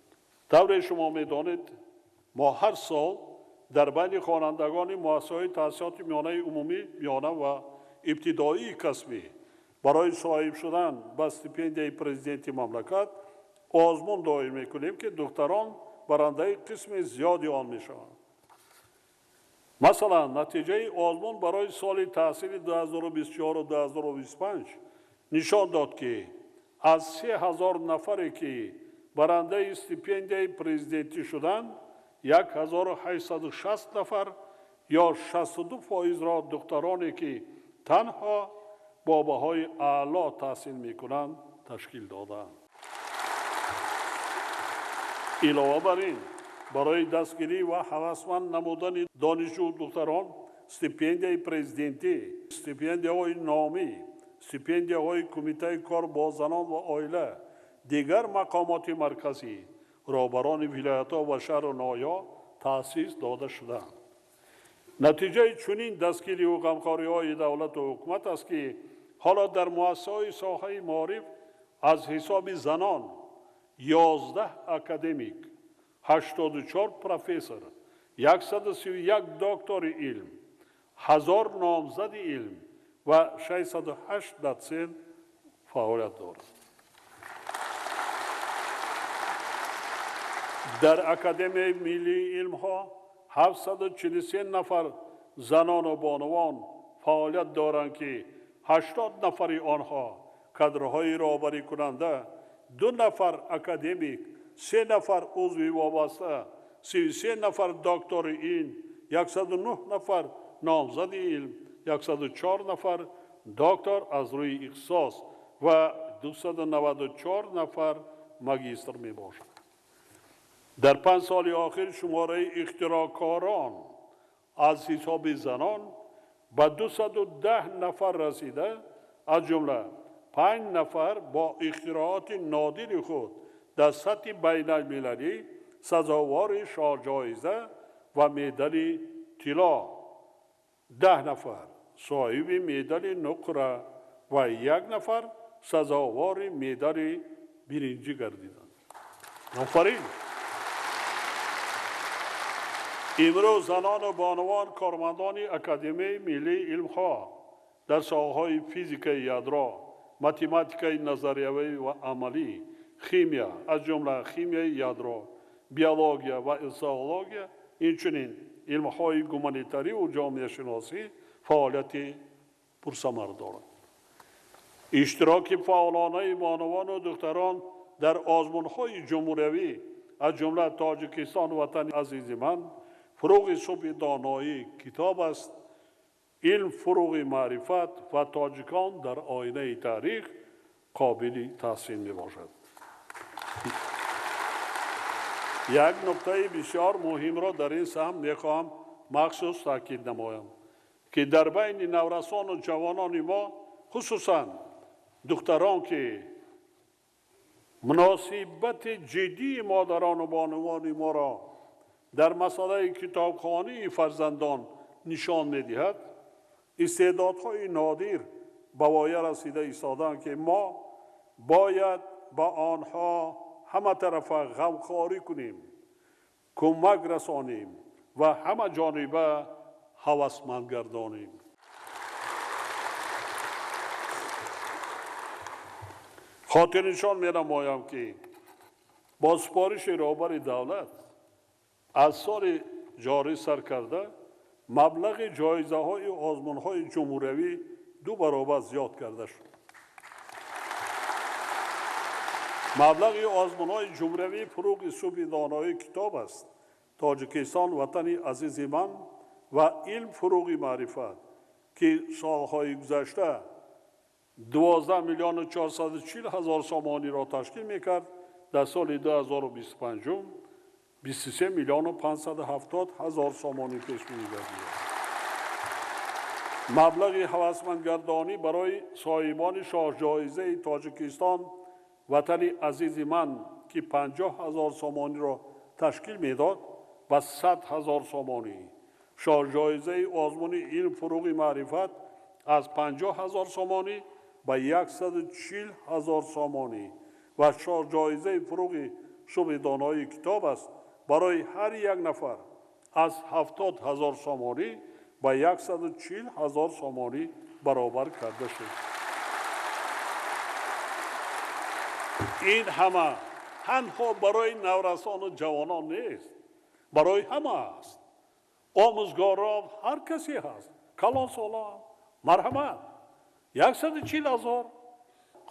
Тавре шумо медонед, мо ҳар сол дар байни хонандагони муассисаҳои таҳсилоти миёнаи умумӣ, миёна ва ибтидоии касбӣ барои соҳиб шудан ба стипендияи президенти мамлакат озмун доир мекунем, ки духтарон барандаи қисми зиёди он мешаванд. Масалан, натиҷаи озмун барои соли таҳсили 2024-2025 нишон дод, ки аз 3000 нафаре, ки барандаи стипендияи президентӣ шуданд, 1860 нафар ё 62%-ро духтароне, ки танҳо бо баҳои аъло таҳсил мекунанд, ташкил доданд. Илова бар ин, барои дастгирӣ ва ҳавасманд намудани донишҷӯ духтарон стипендияи президентӣ, стипендияҳои номӣ, стипендияҳои Кумитаи кор бо занон ва оила, дигар мақомоти марказӣ, роҳбарони вилоятҳо ва шаҳру ноҳияҳо таъсис дода шуданд. Натиҷаи чунин дастгириву ғамхориҳои давлату ҳукумат аст, ки ҳоло дар муассисаҳои соҳаи маориф аз ҳисоби занон 11 академик, 84 профессор, 131 доктори илм, 1000 номзади илм ва 608 дотсент фаъолият дорад. Дар Академияи миллии илмҳо 743 нафар занону бонувон фаъолият доранд, ки 80 нафари онҳо кадрҳои роҳбарикунанда, 2 нафар академик, 3 нафар узви вобаста, 33 нафар доктори илм, 109 нафар номзади илм, 104 нафар доктор аз рӯи ихтисос ва 294 нафар магистр мебошанд. Дар 5 соли охир шумораи ихтироъкорон аз ҳисоби занон ба 210 нафар расида, аз ҷумла 5 нафар бо ихтироъоти нодири худ дар сатҳи байналмилалӣ сазовори шоҳҷоиза ва медали тилло, 10 нафар соҳиби медали нуқра ва 1 нафар сазовори медали биринҷӣ гардиданд. Офарин! Имрӯз занону бонувон кормандони Академияи миллии илмҳо дар соҳаҳои физикаи ядро, математикаи назариявӣ ва амалӣ, химия, аз ҷумла химияи ядро, биология ва зоология, инчунин илмҳои гуманитариву ҷомеашиносӣ фаъолияти пурсамар доранд. Иштироки фаъолонаи бонувану духтарон дар озмунҳои ҷумҳуриявӣ, аз ҷумла Тоҷикистон ватани азизи ман, фурӯғи субҳи доноӣ китоб аст, илм фурӯғи маърифат ва тоҷикон дар оинаи таърих қобили таҳсин мебошад. Як нуқтаи бисёр муҳимро дар ин саҳм мехоҳам махсус таъкид намоям, ки дар байни наврасону ҷавонони мо, хусусан духтарон, ки муносибати ҷиддии модарону бонувони моро дар масъалаи китобхонии фарзандон нишон медиҳад, истеъдодҳои нодир ба воя расида истодаанд, ки мо бояд ба онҳо ҳаматарафа ғамхорӣ кунем, кӯмак расонем ва ҳамаҷониба ҳавасманд гардонем. Хотирнишон менамоям, ки бо супориши роҳбари давлат аз соли ҷорӣ сар карда маблағи ҷоизаҳои озмунҳои ҷумҳуриявӣ 2 баробар зиёд карда шуд. Маблағи озмунҳои ҷумҳуриявӣ фурӯғи субҳи доноӣ китоб аст, Тоҷикистон ватани азизи ман ва илм фурӯғи маърифат, ки солҳои гузашта 12 440 000 сомониро ташкил мекард, дар соли 2025 23 570 000 сомонӣ пешбинӣ гардид. Маблағи ҳавасмандгардонӣ барои соҳибони шоҳҷоизаи Тоҷикистон ватани азизи ман, ки 50 000 сомониро ташкил медод, ба 100 000 сомонӣ, шоҳҷоизаи озмуни илм фурӯғи маърифат аз 50 000 сомонӣ ба 140 000 сомонӣ ва шоҳҷоизаи фурӯғи субҳи доноии китоб аст барои ҳар як нафар аз 70 000 сомонӣ ба 140 000 сомонӣ баробар карда шуд. Ин ҳама танҳо барои наврасону ҷавонон нест, барои ҳама аст. Омӯзгорон ҳар касе ҳаст, калонсолон, марҳамат, 140 000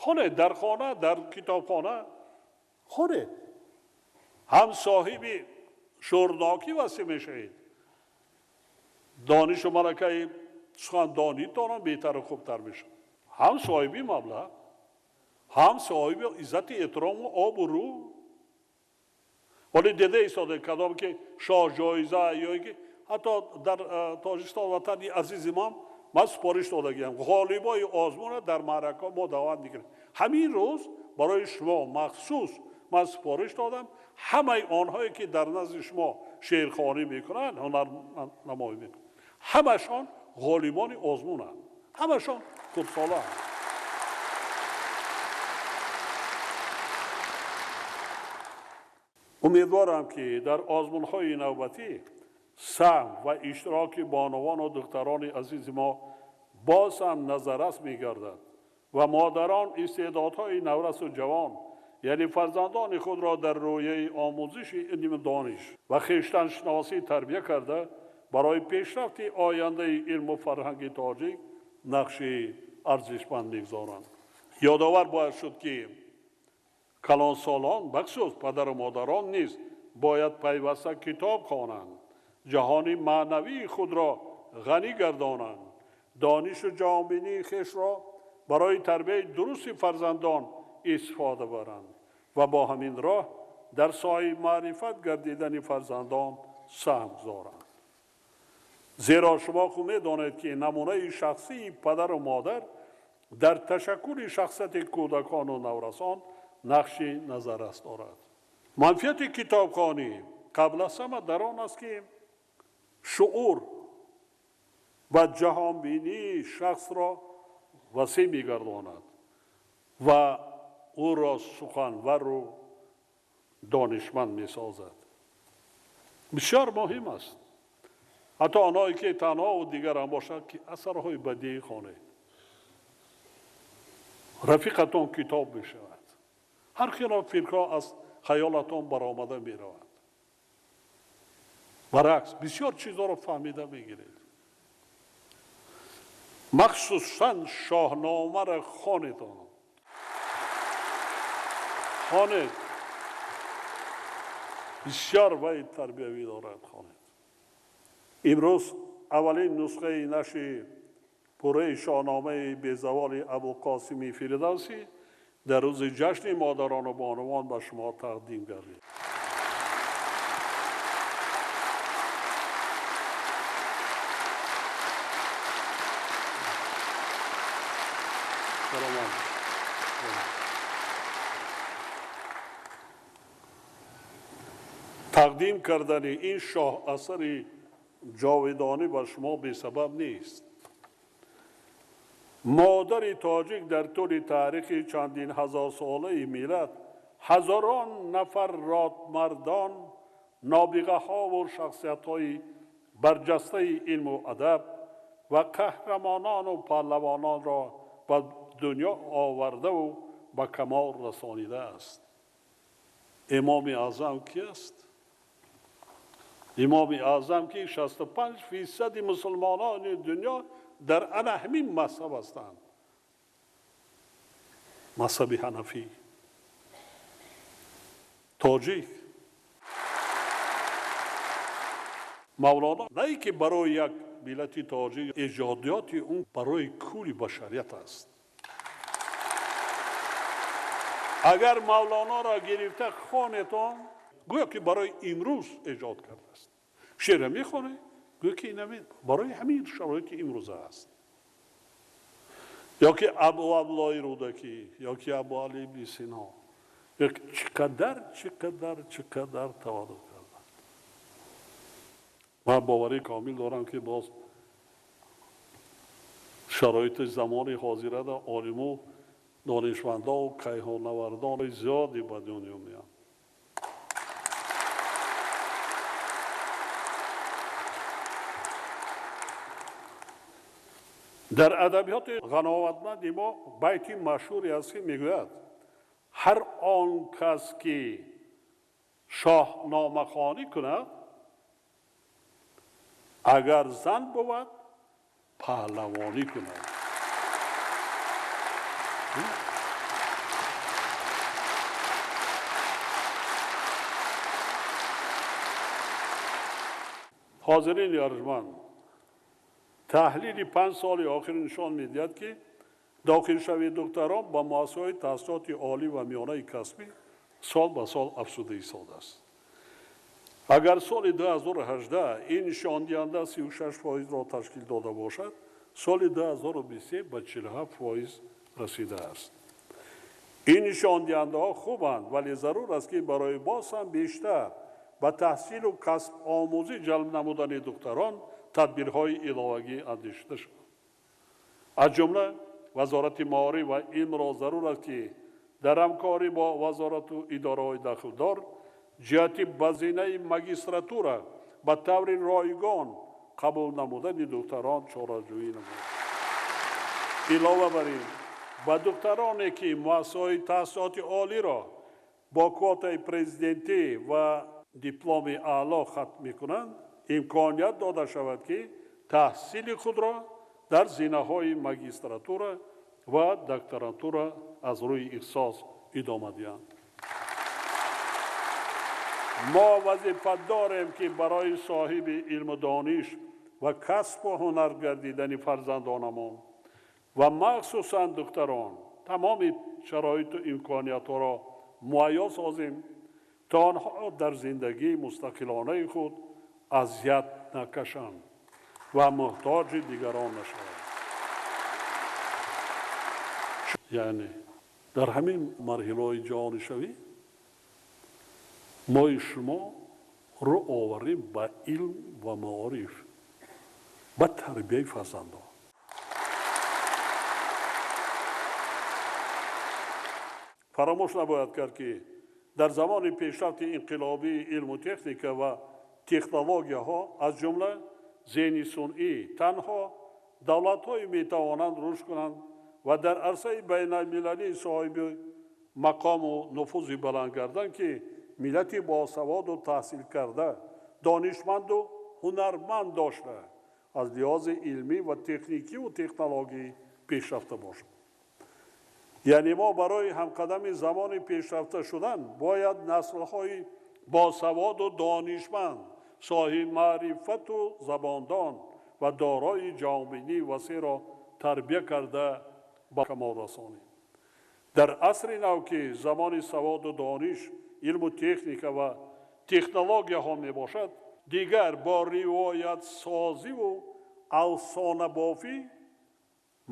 хонед дар хона, дар китобхона хонед, ҳам соҳиби шӯрнокӣ васеъ мешавед, донишу малакаи сухандонитонам беҳтару хубтар мешавад, ҳам соҳиби маблағ, ҳам соҳиби иззати эҳтирому обрӯ. Вале дида истода кадом ки шоҳҷоиза ё ки ҳатто дар Тоҷикистон ватани азизи ман ман супориш додагиам, ғолибои озмунро дар маъракаҳо мо даъват мекунем. Ҳамин рӯз барои шумо махсус ман супориш додам, ҳамаи онҳое ки дар назди шумо шеърхонӣ мекунанд, ҳунарнамоӣ мекунанд, ҳамашон ғолибони озмунанд, ҳамашон хурдсолаанд. Умедворам, ки дар озмунҳои навбатӣ саҳм ва иштироки бонувану духтарони азизи мо боз ҳам назаррас мегардад ва модарон истеъдодҳои наврасу ҷавон, яъне фарзандони худро дар рӯяи омӯзиши илму дониш ва хештаншиносӣ тарбия карда, барои пешрафти ояндаи илму фарҳанги тоҷик нақши арзишманд мегузоранд. Ёдовар бояд шуд, ки Калонсолон, бахусус падару модарон низ бояд пайваста китоб хонанд, ҷаҳони маънавии худро ғанӣ гардонанд, донишу ҷаҳонбинии хешро барои тарбияи дурусти фарзандон истифода баранд ва бо ҳамин роҳ дар соҳаи маърифат гардидани фарзандон саҳм гузоранд. Зеро шумо хуб медонед, ки намунаи шахсии падару модар дар ташаккули шахсияти кӯдакону наврасон нақши назаррас дорад. Манфиати китобхонӣ қабл аз ҳама дар он аст, ки шуур ва ҷаҳонбинии шахсро васеъ мегардонад ва ӯро суханвару донишманд месозад. Бисёр муҳим аст, ҳатто онҳое ки танҳову дигар ҳам бошад, ки асарҳои бадиӣ хонед. Рафиқатон китоб мешавад. Ҳар хела фикрҳо аз хаёлатон баромада меравад. Баръакс, бисёр чизҳоро фаҳмида мегиред. Махсусан Шоҳномаро хонед. Хонед. Бисёр вай тарбиявӣ дорад, хонед. Имрӯз аввалин нусхаи нашри пурраи Шоҳномаи безаволи Абулқосими Фирдавсӣ дар рӯзи ҷашни модарону бонувон ба шумо тақдим гардид. Тақдим кардани ин шоҳ асари ҷовидонӣ ба шумо бесабаб нест. Модари тоҷик дар тӯли таърихи чандин ҳазорсолаи миллат ҳазорон нафар родмардон, нобиғаҳову шахсиятҳои барҷастаи илму адаб ва қаҳрамонону паҳлавононро ба дунё овардаву ба камол расонидааст. Имоми Аъзам ки аст? Имоми Аъзам ки 65% мусулмонони дунё дар ана ҳамин мазҳаб ҳастанд, мазҳаби ҳанафӣ. Тоҷик Мавлоно на ин ки барои як миллати тоҷик, эҷодиёти ӯ барои кулли башарият аст. Агар Мавлоноро гирифта хонетон, гӯё ки барои имрӯз эҷод кардааст. Шеъра мехонед, гӯё ки барои ҳамин шароити имрӯза аст. Ё ки Абу Абдуллоҳи Рӯдакӣ, ё ки Абу Али ибни Сино, ё ки чӣ қадар, чӣ қадар, чӣ қадар таваллуд карданд. Ман боварии комил дорам, ки боз шароити замони ҳозирада олиму донишмандову кайҳоннавардони зиёде ба дунё меоянд. Дар адабиёти ғановатманди мо байти машҳуре аст, ки мегӯяд: ҳар он кас ки шоҳномахонӣ кунад, агар зан бувад, паҳлавонӣ кунад. Ҳозирини арҷманд, таҳлили 5 соли охир нишон медиҳад, ки дохилшавии духтарон ба муассисаҳои таҳсилоти олӣ ва миёнаи касбӣ сол ба сол афзуда истодааст. Агар соли 2018 ин нишондиҳанда 36%-ро ташкил дода бошад, соли 2023 ба 47% расидааст. Ин нишондиҳандаҳо хубанд, вале зарур аст, ки барои боз ҳам бештар ба таҳсилу касбомӯзӣ ҷалб намудани духтарон тадбирҳои иловагӣ андешида шаванд. Аз ҷумла Вазорати маориф ва илмро зарур аст, ки дар ҳамкорӣ бо вазорату идораҳои дахлдор ҷиҳати ба зинаи магистратура ба таври ройгон қабул намудани духтарон чораҷӯӣ намояд. Илова бар ин, ба духтароне, ки муассисаҳои таҳсилоти олиро бо квотаи президентӣ ва дипломи аъло хатм мекунанд, имконият дода шавад, ки таҳсили худро дар зинаҳои магистратура ва докторантура аз рӯи ихтисос идома диҳанд. Мо вазифа дорем, ки барои соҳиби илму дониш ва касбу ҳунар гардидани фарзандонамон ва махсусан духтарон тамоми шароиту имкониятҳоро муҳайё созем, то онҳо дар зиндагии мустақилонаи худ азият накашанд ва муҳтоҷи дигарон нашаванд. Яъне дар ҳамин марҳилаҳои ҷаҳонишавӣ мои шумо рӯ оварем ба илм ва маориф, ба тарбияи фарзандон. Фаромӯш набояд кард, ки дар замони пешрафти инқилобии илму техника ва технологияҳо, аз ҷумла зеҳни сунъӣ, танҳо давлатҳое метавонанд рушд кунанд ва дар арсаи байналмилалӣ соҳиби мақому нуфузи баланд гарданд, ки миллати босаводу таҳсилкарда, донишманду ҳунарманд дошта, аз лиҳози илмӣ ва техникиву технологӣ пешрафта бошад. Яъне мо барои ҳамқадами замони пешрафта шудан бояд наслҳои босаводу донишманд, соҳиби маърифату забондон ва дорои ҷаҳонбинии васеъро тарбия карда ба камол расонем. Дар асри нав, ки замони саводу дониш, илму техника ва технологияҳо мебошад, дигар бо ривоятсозиву афсонабофӣ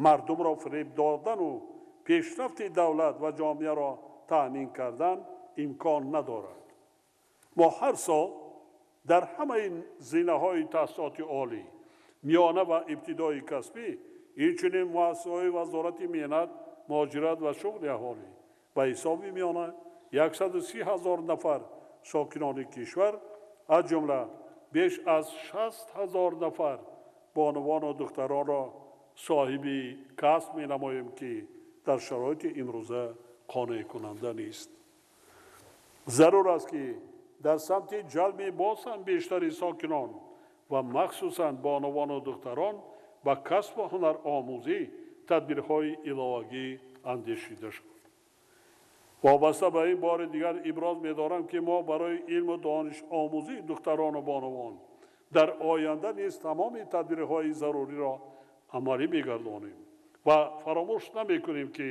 мардумро фиреб додану пешрафти давлат ва ҷомеаро таъмин кардан имкон надорад. Мо ҳар сол дар ҳамаи зинаҳои таҳсилоти олӣ, миёна ва ибтидои касбӣ, инчунин муассисаҳои Вазорати меҳнат, муҳоҷират ва шуғли аҳолӣ ба ҳисоби миёна 130 ҳазор нафар сокинони кишвар, аз ҷумла беш аз 60 ҳазор нафар бонувону духтаронро соҳиби касб менамоем, ки дар шароити имрӯза қонеъкунанда нест. Зарур аст, ки дар самти ҷалби боз ҳам бештари сокинон ва махсусан бонувану духтарон ба касбу ҳунаромӯзӣ тадбирҳои иловагӣ андешида шуд. Вобаста ба ин бори дигар иброз медорам, ки мо барои илму донишомӯзии духтарону бонувон дар оянда низ тамоми тадбирҳои заруриро амалӣ мегардонем ва фаромӯш намекунем, ки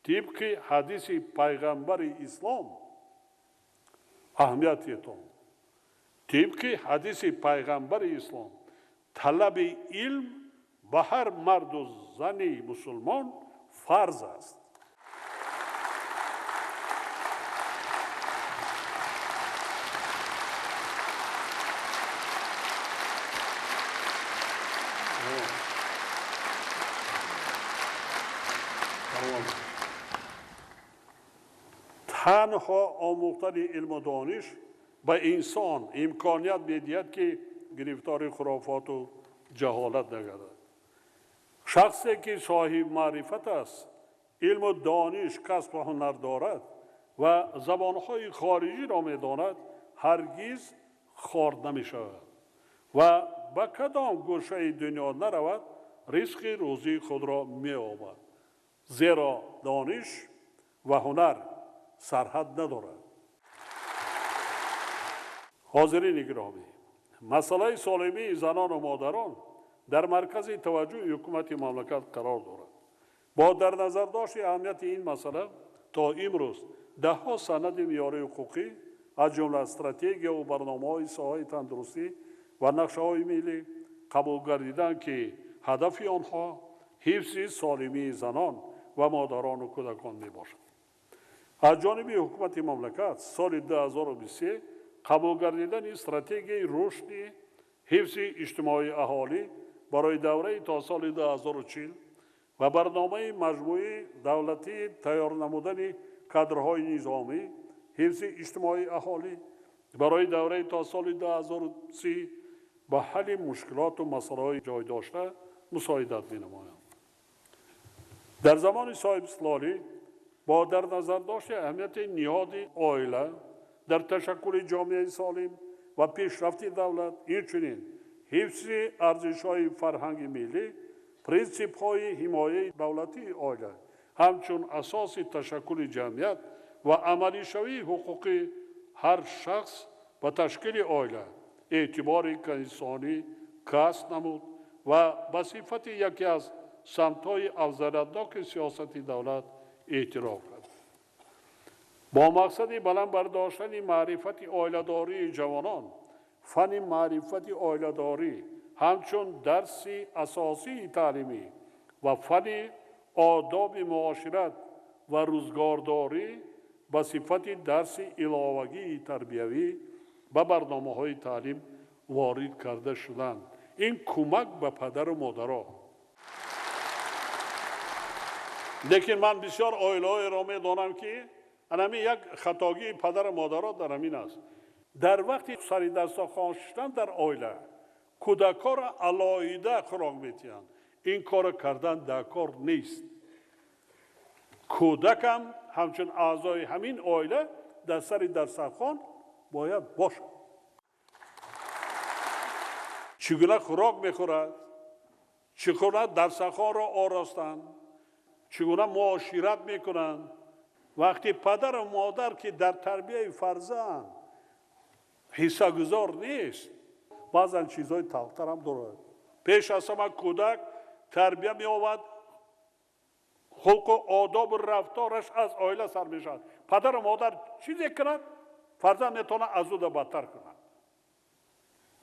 тибқи ҳадиси пайғамбари ислом аҳамиятетон тибқи ҳадиси пайғамбари ислом талаби илм ба ҳар марду зани мусулмон фарз аст. Танҳо омӯхтани илму дониш ба инсон имконият медиҳад, ки гирифтори хурофоту ҷаҳолат нагардад. Шахсе ки соҳиби маърифат аст, илму дониш, касбу ҳунар дорад ва забонҳои хориҷиро медонад, ҳаргиз хор намешавад ва ба кадом гӯшаи дунё наравад, ризқи рӯзии худро меёбад, зеро дониш ва ҳунар сарҳад надорад. Ҳозирини гиромӣ, масъалаи солимии занону модарон дар маркази таваҷҷӯҳи ҳукумати мамлакат қарор дорад. Бо дар назардошти аҳамияти ин масъала то имрӯз даҳҳо санади меъёрии ҳуқуқӣ, аз ҷумла стратегияву барномаҳои соҳаи тандурустӣ ва нақшаҳои миллӣ қабул гардиданд, ки ҳадафи онҳо ҳифзи солимии занон ва модарону кӯдакон мебошад. Аз ҷониби ҳукумати мамлакат соли 2023 қабул гардидани стратегияи рушди ҳифзи иҷтимоии аҳолӣ барои давраи то соли 2040 ва барномаи маҷмӯии давлатии тайёр намудани кадрҳои низомӣ ҳифзи иҷтимоии аҳолӣ барои давраи то соли 2030 ба ҳалли мушкилоту масъалаҳои ҷой дошта мусоидат менамоянд. Дар замони соҳибистиқлолӣ бо дар назардошти аҳамияти ниҳоди оила дар ташаккули ҷомеаи солим ва пешрафти давлат, инчунин ҳифзи арзишҳои фарҳанги миллӣ, принсипҳои ҳимояи давлатии оила ҳамчун асоси ташаккули ҷамъият ва амалишавии ҳуқуқи ҳар шахс Ба ташкили оила эътибори конститутсионӣ касб намуд ва ба сифати яке аз самтҳои афзалиятноки сиёсати давлат эътироф кард. Бо мақсади баланд бардоштани маърифати оиладории ҷавонон, фанни маърифати оиладорӣ ҳамчун дарси асосии таълимӣ ва фанни одоби муошират ва рӯзгордорӣ ба сифати дарси иловагии тарбиявӣ ба барномаҳои таълим ворид карда шуданд. Ин кӯмак ба падару модаро. Лекин ман бисёр оилаҳоеро медонам, ки анами як хатогии падару модаро дар ҳамин аст. Дар вақти сари дастархон шиштан дар оила кӯдакҳоро алоҳида хӯрок метиҳанд. Ин корро кардан дар кор нест. Кӯдакам ҳамчун аъзои ҳамин оила дар сари дастархон бояд бошад. Чӣ гуна хӯрок мехӯрад, чӣ гуна дастархонро оростанд, чӣ гуна муошират мекунанд. Вақти падару модар ки дар тарбияи фарзанд ҳиссагузор нест, баъзан чизҳои талхтарам дорад. Пеш аз ҳама кӯдак тарбия меёбад, хулқу одобу рафтораш аз оила сар мешавад. Падару модар чизе кунад, фарзанд метавонад аз ӯ да бадтар кунад,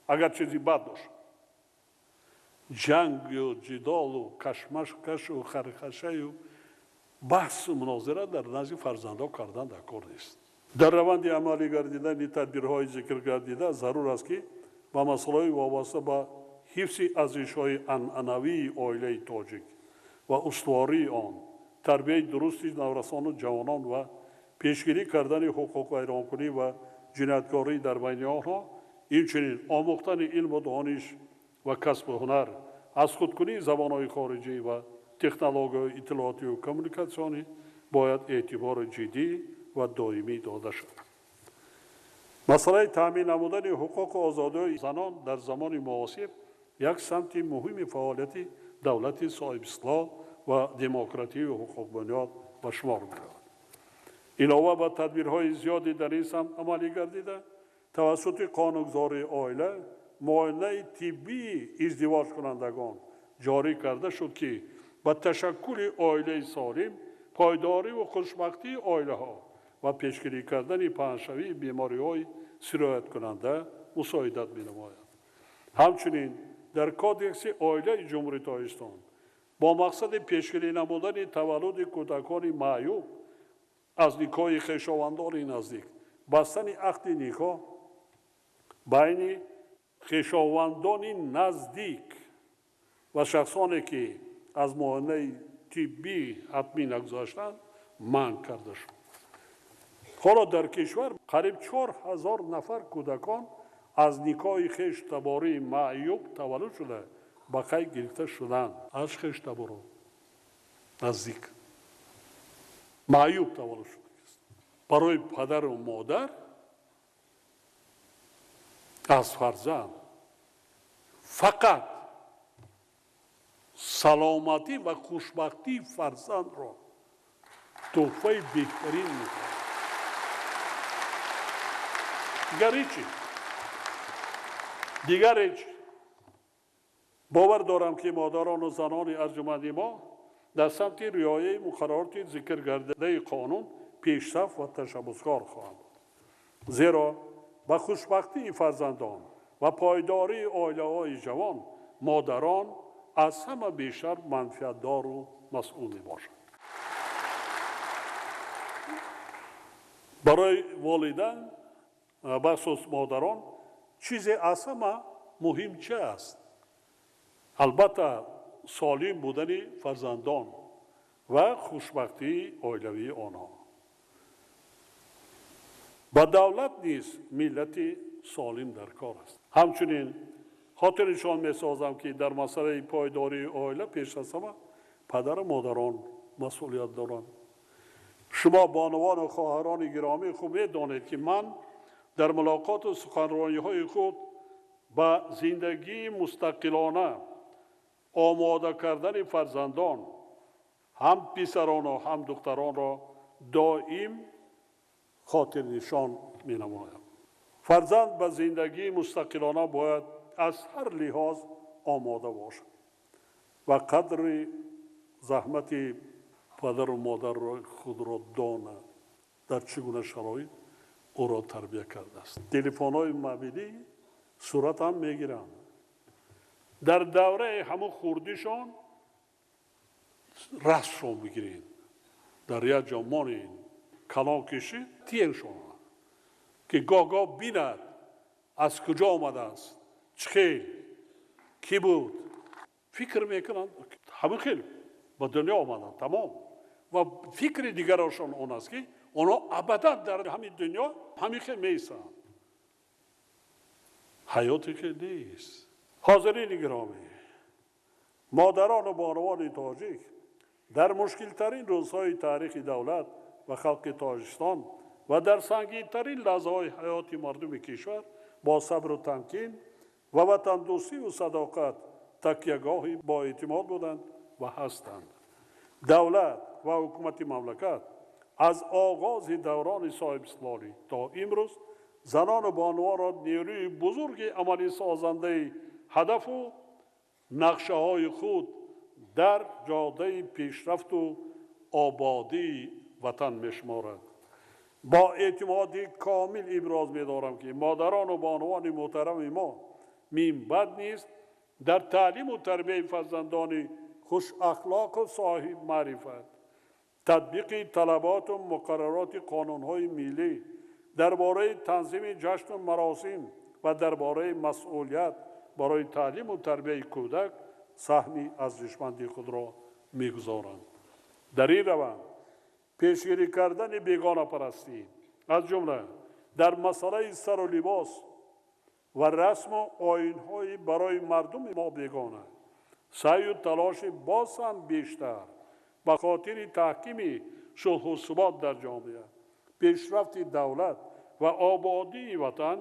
агар чизи бад бошад. Ҷангу ҷидолу кашмакашу хархашаю баҳсу мунозира дар назди фарзандҳо кардан дар кор нест. Дар раванди амалӣ гардидани тадбирҳои зикр гардида зарур аст, ки ба масъалаҳои вобаста ба ҳифзи арзишҳои анъанавии оилаи тоҷик ва устувории он, тарбияи дурусти наврасону ҷавонон ва пешгирӣ кардани ҳуқуқвайронкунӣ ва ҷинояткорӣ дар байни онҳо, инчунин омӯхтани илму дониш ва касбу ҳунар, аз худкунии забонҳои хориҷӣ ва технологияҳои иттилоотию коммуникатсионӣ бояд эътибори ҷиддӣ ва доимӣ дода шавад. Масъалаи таъмин намудани ҳуқуқу озодиҳои занон дар замони муосир як самти муҳими фаъолияти давлати соҳибистиқлол ва демократию ҳуқуқбунёд ба шумор меравад. Илова ба тадбирҳои зиёде дар ин самт амалӣ гардида, тавассути қонунгузории оила муоинаи тиббии издивоҷкунандагон ҷорӣ карда шуд, ки ба ташаккули оилаи солим, пойдориву хушбахтии оилаҳо ва пешгирӣ кардани паҳншавии бемориҳои сирояткунанда мусоидат менамояд. Ҳамчунин дар Кодекси оилаи Ҷумҳурии Тоҷикистон бо мақсади пешгирӣ намудани таваллуди кӯдакони маъюб аз никоҳи хешовандони наздик, бастани ақди никоҳ байни хешовандони наздик ва шахсоне, ки аз муоинаи тиббӣ ҳатмӣ нагузаштанд, манъ карда шуд. Ҳоло дар кишвар қариб 4000 нафар кӯдакон аз никоҳи хештабории маъюб таваллуд шуда ба қайд гирифта шуданд. Аз хештаборо наздик маъюб таваллуд шуда. Барои падару модар аз фарзанд фақат саломатӣ ва хушбахтии фарзандро тӯҳфаи беҳтарин мекунад. Дигар ҳечи, дигар ҳеч. Бовар дорам, ки модарону занони арҷуманди мо дар самти риояи муқаррароти зикргардидаи қонун пешсаф ва ташаббускор хоҳанд буд, зеро ба хушбахтии фарзандон ва пойдории оилаҳои ҷавон модарон аз ҳама бештар манфиатдору масъул мебошанд. Барои волидан, бахусус модарон, чизе аз ҳама муҳим чи аст? Албатта, солим будани фарзандон ва хушбахтии оилавии онҳо. Ба давлат низ миллати солим дар кор аст. Ҳамчунин хотирнишон месозам, ки дар масъалаи пойдории оила пеш аз ҳама падару модарон масъулият доранд. Шумо бонувону хоҳарони гиромӣ хуб медонед, ки ман дар мулоқоту суханрониҳои худ ба зиндагии мустақилона омода кардани фарзандон, ҳам писарону ҳам духтаронро доим хотирнишон менамоям. Фарзанд ба зиндагии мустақилона бояд аз ҳар лиҳоз омода бошад ва қадри заҳмати падару модарро худро донад, дар чӣ гуна шароит ӯро тарбия кардааст. Телефонҳои мобилӣ сурат ҳам мегиранд. Дар давраи ҳамун хурдишон расмшон бигиред, дар як ҷо монед, калон кишид, тиеншон, ки гоҳ-гоҳ бинад аз куҷо омадааст, чӣ хел, кӣ буд. Фикр мекунанд, ҳамин хел ба дунё омаданд, тамом. Ва фикри дигарашон он аст, ки онҳо абадан дар ҳамин дунё ҳамин хел меистанд. Ҳаёте ки нест. Ҳозирини гиромӣ, модарону бонувони тоҷик дар мушкилтарин рӯзҳои таърихи давлат ва халқи Тоҷикистон ва дар сангинтарин лаҳзаҳои ҳаёти мардуми кишвар бо сабру тамкин ва ватандӯстиву садоқат такягоҳи боэътимод буданд ва ҳастанд. Давлат ва ҳукумати мамлакат аз оғози даврони соҳибистиқлолӣ то имрӯз занону бонувонро нерӯи бузурги амалисозандаи ҳадафу нақшаҳои худ дар ҷодаи пешрафту ободии ватан мешуморад. Бо эътимоди комил иброз медорам, ки модарону бонувони муҳтарами мо минбаъд низ дар таълиму тарбияи фарзандони хушахлоқу соҳибмаърифат, татбиқи талаботу муқаррароти қонунҳои миллӣ дар бораи танзими ҷашну маросим ва дар бораи масъулият барои таълиму тарбияи кӯдак саҳми арзишманди худро мегузоранд. Дар ин раванд пешгирӣ кардани бегонапарастӣ, аз ҷумла дар масъалаи сару либос ва расму оинҳои барои мардуми мо бегона, саъю талоши боз ҳам бештар ба хотири таҳкими сулҳу субот дар ҷомеа, пешрафти давлат ва ободии ватан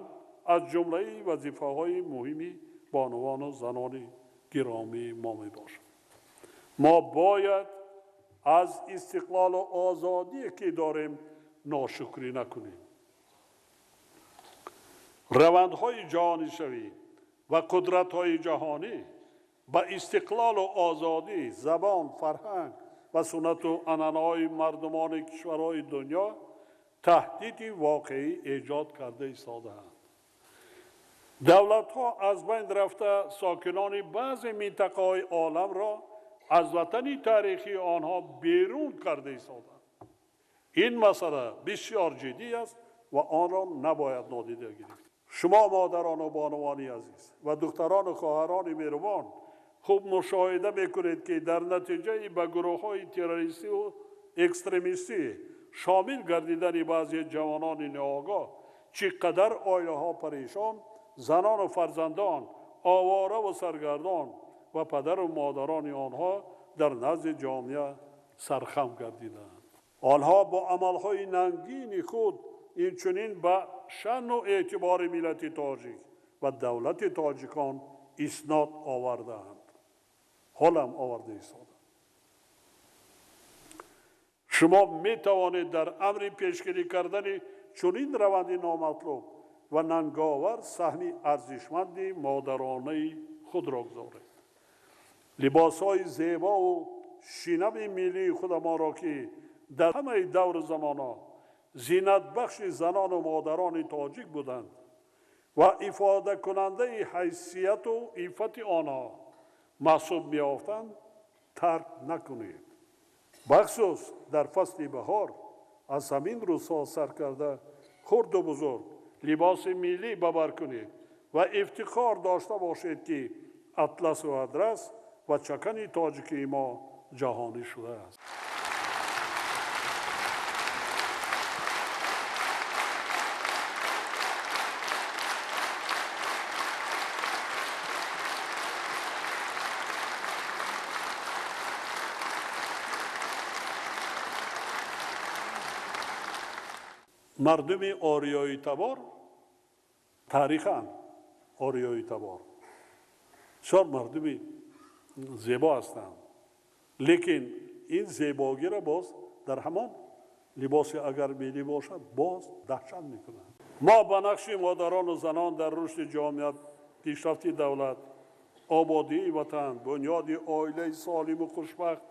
аз ҷумлаи вазифаҳои муҳими бонувану занони гиромии мо мебошад. Мо бояд аз истиқлолу озодие ки дорем ношукрӣ накунем. Равандҳои ҷаҳонишавӣ ва қудратҳои ҷаҳонӣ ба истиқлолу озодӣ, забон, фарҳанг ва суннату анъанаҳои мардумони кишварҳои дунё таҳдиди воқеӣ эҷод карда истодаанд. Давлатҳо аз байн рафта сокинони баъзе минтақаҳои оламро аз ватани таърихии онҳо берун карда истодаанд. Ин масъала бисёр ҷиддӣ аст ва онро набояд нодида гирифт. Шумо модарону бонувони азиз ва духтарону хоҳарони меҳрубон хуб мушоҳида мекунед, ки дар натиҷаи ба гурӯҳҳои террористиву экстремистӣ шомил гардидани баъзе ҷавонони ноогоҳ чӣ қадар оилаҳо парешон, занону фарзандон овора ва саргардон ва падару модарони онҳо дар назди ҷомеа сархам гардиданд. Онҳо бо амалҳои нангини худ инчунин ба шаъну эътибори миллати тоҷик ва давлати тоҷикон иснод овардаанд, ҳолам оварда истодаанд. Шумо метавонед дар амри пешгирӣ кардани чунин раванди номатлуб ва нанговар саҳми арзишманди модаронаи худро гузоред. Либосҳои зебову шинами миллии худамонро, ки дар ҳамаи давру замонҳо зинатбахши занону модарони тоҷик буданд ва ифодакунандаи ҳайсияту иффати онҳо маҳсуб меёфтанд, тарк накунед. Бахусус дар фасли баҳор аз ҳамин рӯзҳо сар карда хурду бузург либоси миллӣ бабар кунед ва ифтихор дошта бошед, ки атласу адрас ва чакани тоҷикии мо ҷаҳонӣ шудааст. Мардуми ориёитабор таърихан ориёитабор бисёр мардуми зебо ҳастанд, лекин ин зебогиро боз дар ҳамон либосе агар миллӣ бошад боз даҳшат мекунанд. Мо ба нақши модарону занон дар рушди ҷомеа, пешрафти давлат, ободии ватан, бунёди оилаи солиму хушбахт,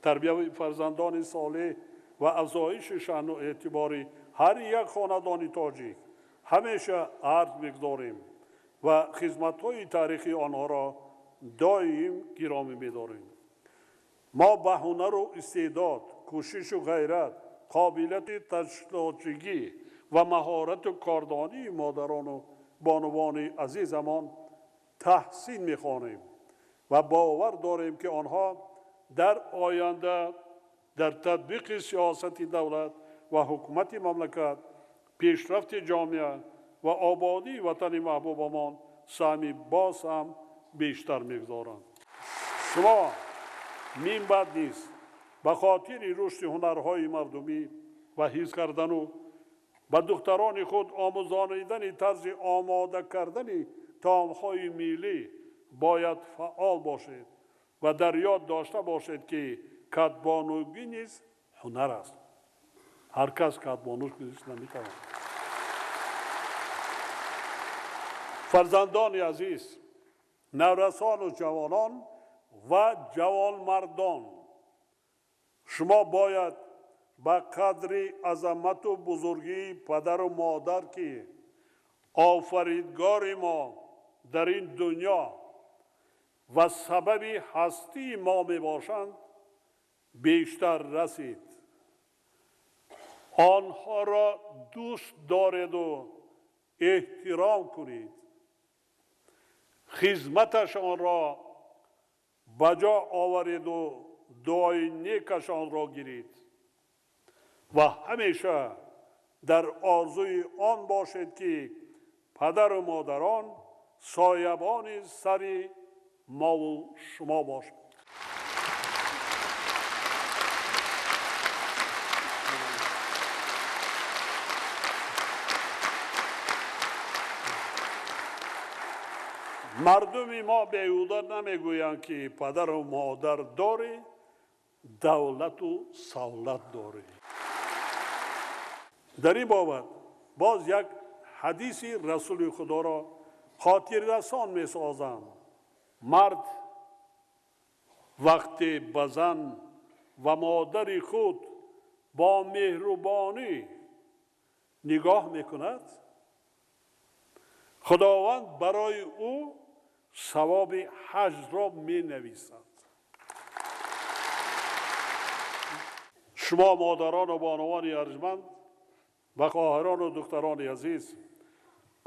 тарбияи фарзандони солеҳ ва афзоиши шаъну эътибори ҳар як хонадони тоҷик ҳамеша арз мегузорем ва хизматҳои таърихии онҳоро доим гиромӣ медорем. Мо ба ҳунару истеъдод, кӯшишу ғайрат, қобилияти ташкилотчигӣ ва маҳорату кордонии модарону бонувони азизамон таҳсин мехонем ва бовар дорем, ки онҳо дар оянда дар татбиқи сиёсати давлат ва ҳукумати мамлакат, пешрафти ҷомеа ва ободии ватани маҳбубамон саҳми боз ҳам бештар мегузоранд. Шумо минбаъд низ ба хотири рушди ҳунарҳои мардумӣ ва ҳифз кардану ба духтарони худ омӯзонидани тарзи омода кардани таомҳои миллӣ бояд фаъол бошед ва дар ёд дошта бошед, ки кадбонугӣ низ ҳунар аст. Ҳар кас кадбонуш низ наметавонад. Фарзандони азиз, наврасону ҷавонон ва ҷавонмардон, шумо бояд ба қадри азамату бузургии падару модар, ки офаридгори мо дар ин дунё ва сабаби ҳастии мо мебошанд, бештар расид. Онҳоро дӯст дореду эҳтиром кунед. Хизматашонро ба ҷо овареду дуои некашонро гиред ва ҳамеша дар орзуи он бошед, ки падару модарон соябони сари мову шумо бошанд. Мардуми мо беҳуда намегӯянд, ки падару модар дорӣ, давлату савлат дорӣ. Дар ин бобат боз як ҳадиси расули худоро хотиррасон месозам. Мард вақте ба зан ва модари худ бо меҳрубонӣ нигоҳ мекунад, худованд барои ӯ савоби ҳаҷро менависад. Шумо модарону бонувони арҷманд ва хоҳарону духтарони азиз,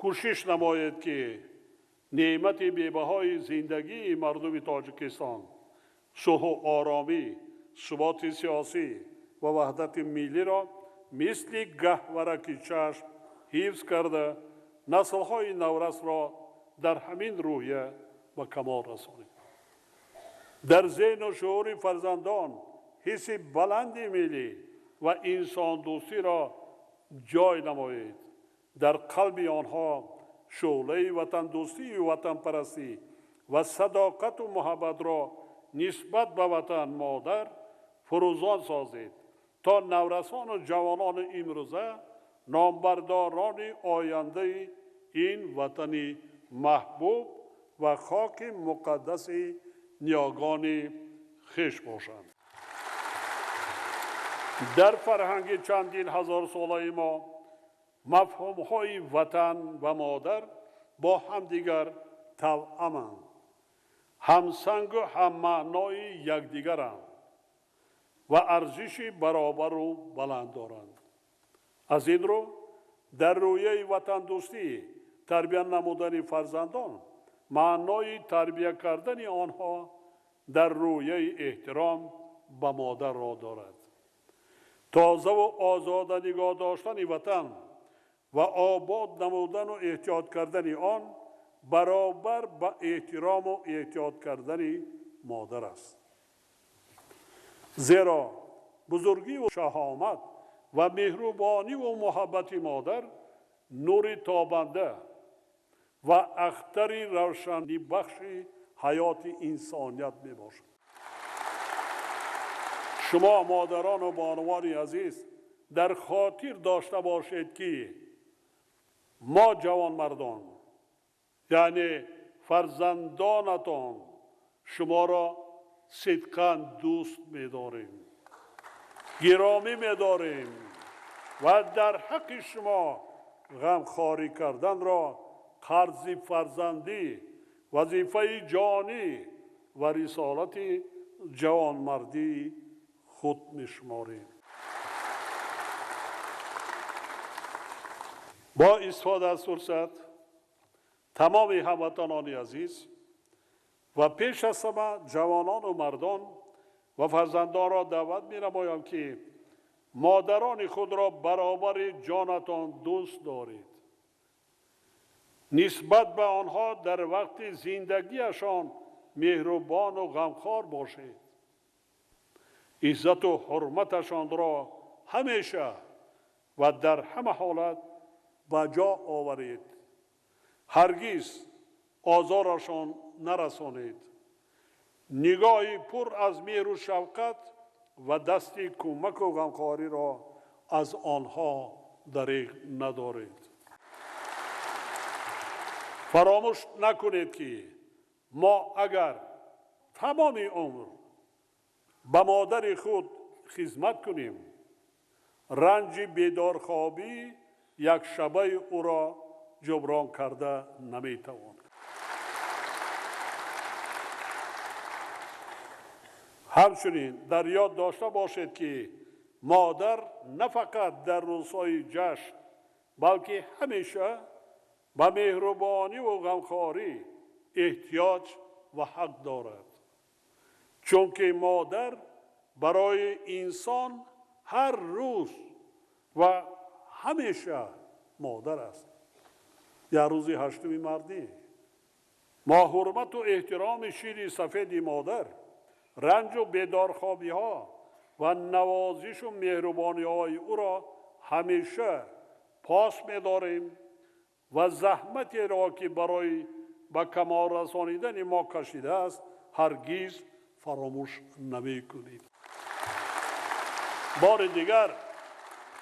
кӯшиш намоед, ки неъмати бебаҳои зиндагии мардуми Тоҷикистон, сулҳу оромӣ, суботи сиёсӣ ва ваҳдати миллиро мисли гаҳвараки чашм ҳифз карда, наслҳои наврасро дар ҳамин рӯҳия ба камол расонед. Дар зеҳну шуури фарзандон ҳисси баланди миллӣ ва инсондӯстиро ҷой намоед. Дар қалби онҳо шӯълаи ватандӯстию ватанпарастӣ ва садоқату муҳаббатро нисбат ба ватан модар фурӯзон созед, то наврасону ҷавонони имрӯза номбардорони ояндаи ин ватани маҳбуб ва хоки муқаддаси ниёгони хеш бошанд. Дар фарҳанги чандин ҳазорсолаи мо мафҳумҳои ватан ва модар бо ҳамдигар тавъаманд, ҳамсангу ҳаммаънои якдигаранд ва арзиши баробару баланд доранд. Аз ин рӯ дар рӯяи ватандӯстӣ тарбия намудани фарзандон маънои тарбия кардани онҳо дар рӯяи эҳтиром ба модарро дорад. Тозаву озода нигоҳ доштани ватан ва обод намудану эҳтиёт кардани он баробар ба эҳтирому эҳтиёт кардани модар аст. Зеро бузургиву шаҳомат ва меҳрубониву муҳаббати модар нури тобанда ва ахтари равшанибахши ҳаёти инсоният мебошад. Шумо модарону бонувони азиз дар хотир дошта бошед, ки Мо ҷавонмардон, яъне фарзандонатон, шуморо сидқан дӯст медорем, гиромӣ медорем ва дар ҳаққи шумо ғамхорӣ карданро қарзи фарзандӣ, вазифаи ҷонӣ ва рисолати ҷавонмардии худ мешуморем. Бо истифода аз фурсат тамоми ҳамватанони азиз ва пеш аз ҳама ҷавонону мардон ва фарзандонро даъват менамоям, ки модарони худро баробари ҷонатон дӯст доред. Нисбат ба онҳо дар вақти зиндагиашон меҳрубону ғамхор бошед. Иззату ҳурматашонро ҳамеша ва дар ҳама ҳолат ба ҷо оваред. Ҳаргиз озорашон нарасонед. Нигоҳи пур аз меҳру шафқат ва дасти кӯмаку ғамхориро аз онҳо дареғ надоред. Фаромӯш накунед, ки мо агар тамоми умр ба модари худ хизмат кунем, ранҷи бедорхобӣ як шабаи ӯро ҷуброн карда наметавонем. Ҳамчунин дар ёд дошта бошед, ки модар на фақат дар рӯзҳои ҷашн, балки ҳамеша ба меҳрубониву ғамхорӣ эҳтиёҷ ва ҳақ дорад. Чунки модар барои инсон ҳар рӯз ва ҳамеша модар аст. Як рӯзи ҳаштуми мардӣ мо ҳурмату эҳтироми шири сафеди модар, ранҷу бедорхобиҳо ва навозишу меҳрубониҳои ӯро ҳамеша пос медорем ва заҳматеро, ки барои ба камол расонидани мо кашидааст, ҳаргиз фаромӯш намекунем. Бори дигар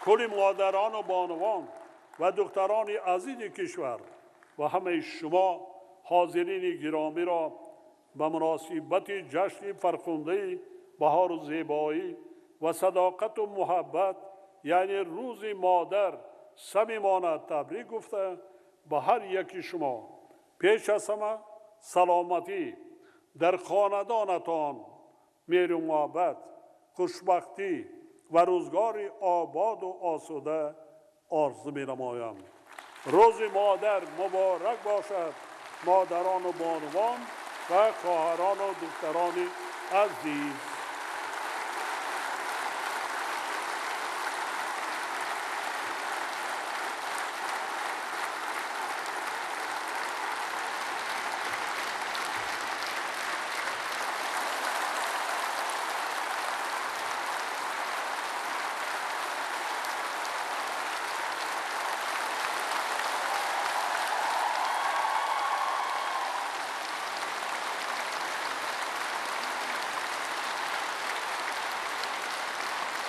кулли модарону бонувон ва духтарони азизи кишвар ва ҳамаи шумо ҳозирини гиромиро ба муносибати ҷашни фархундаи баҳору зебоӣ ва садоқату муҳаббат, яъне рӯзи модар, самимона табрик гуфта, ба ҳар яки шумо пеш аз ҳама саломатӣ, дар хонадонатон меҳру муҳаббат, хушбахтӣ ва рӯзгори ободу осуда орзу менамоям. Рӯзи модар муборак бошад, модарону бонувон ва хоҳарону духтарони азиз.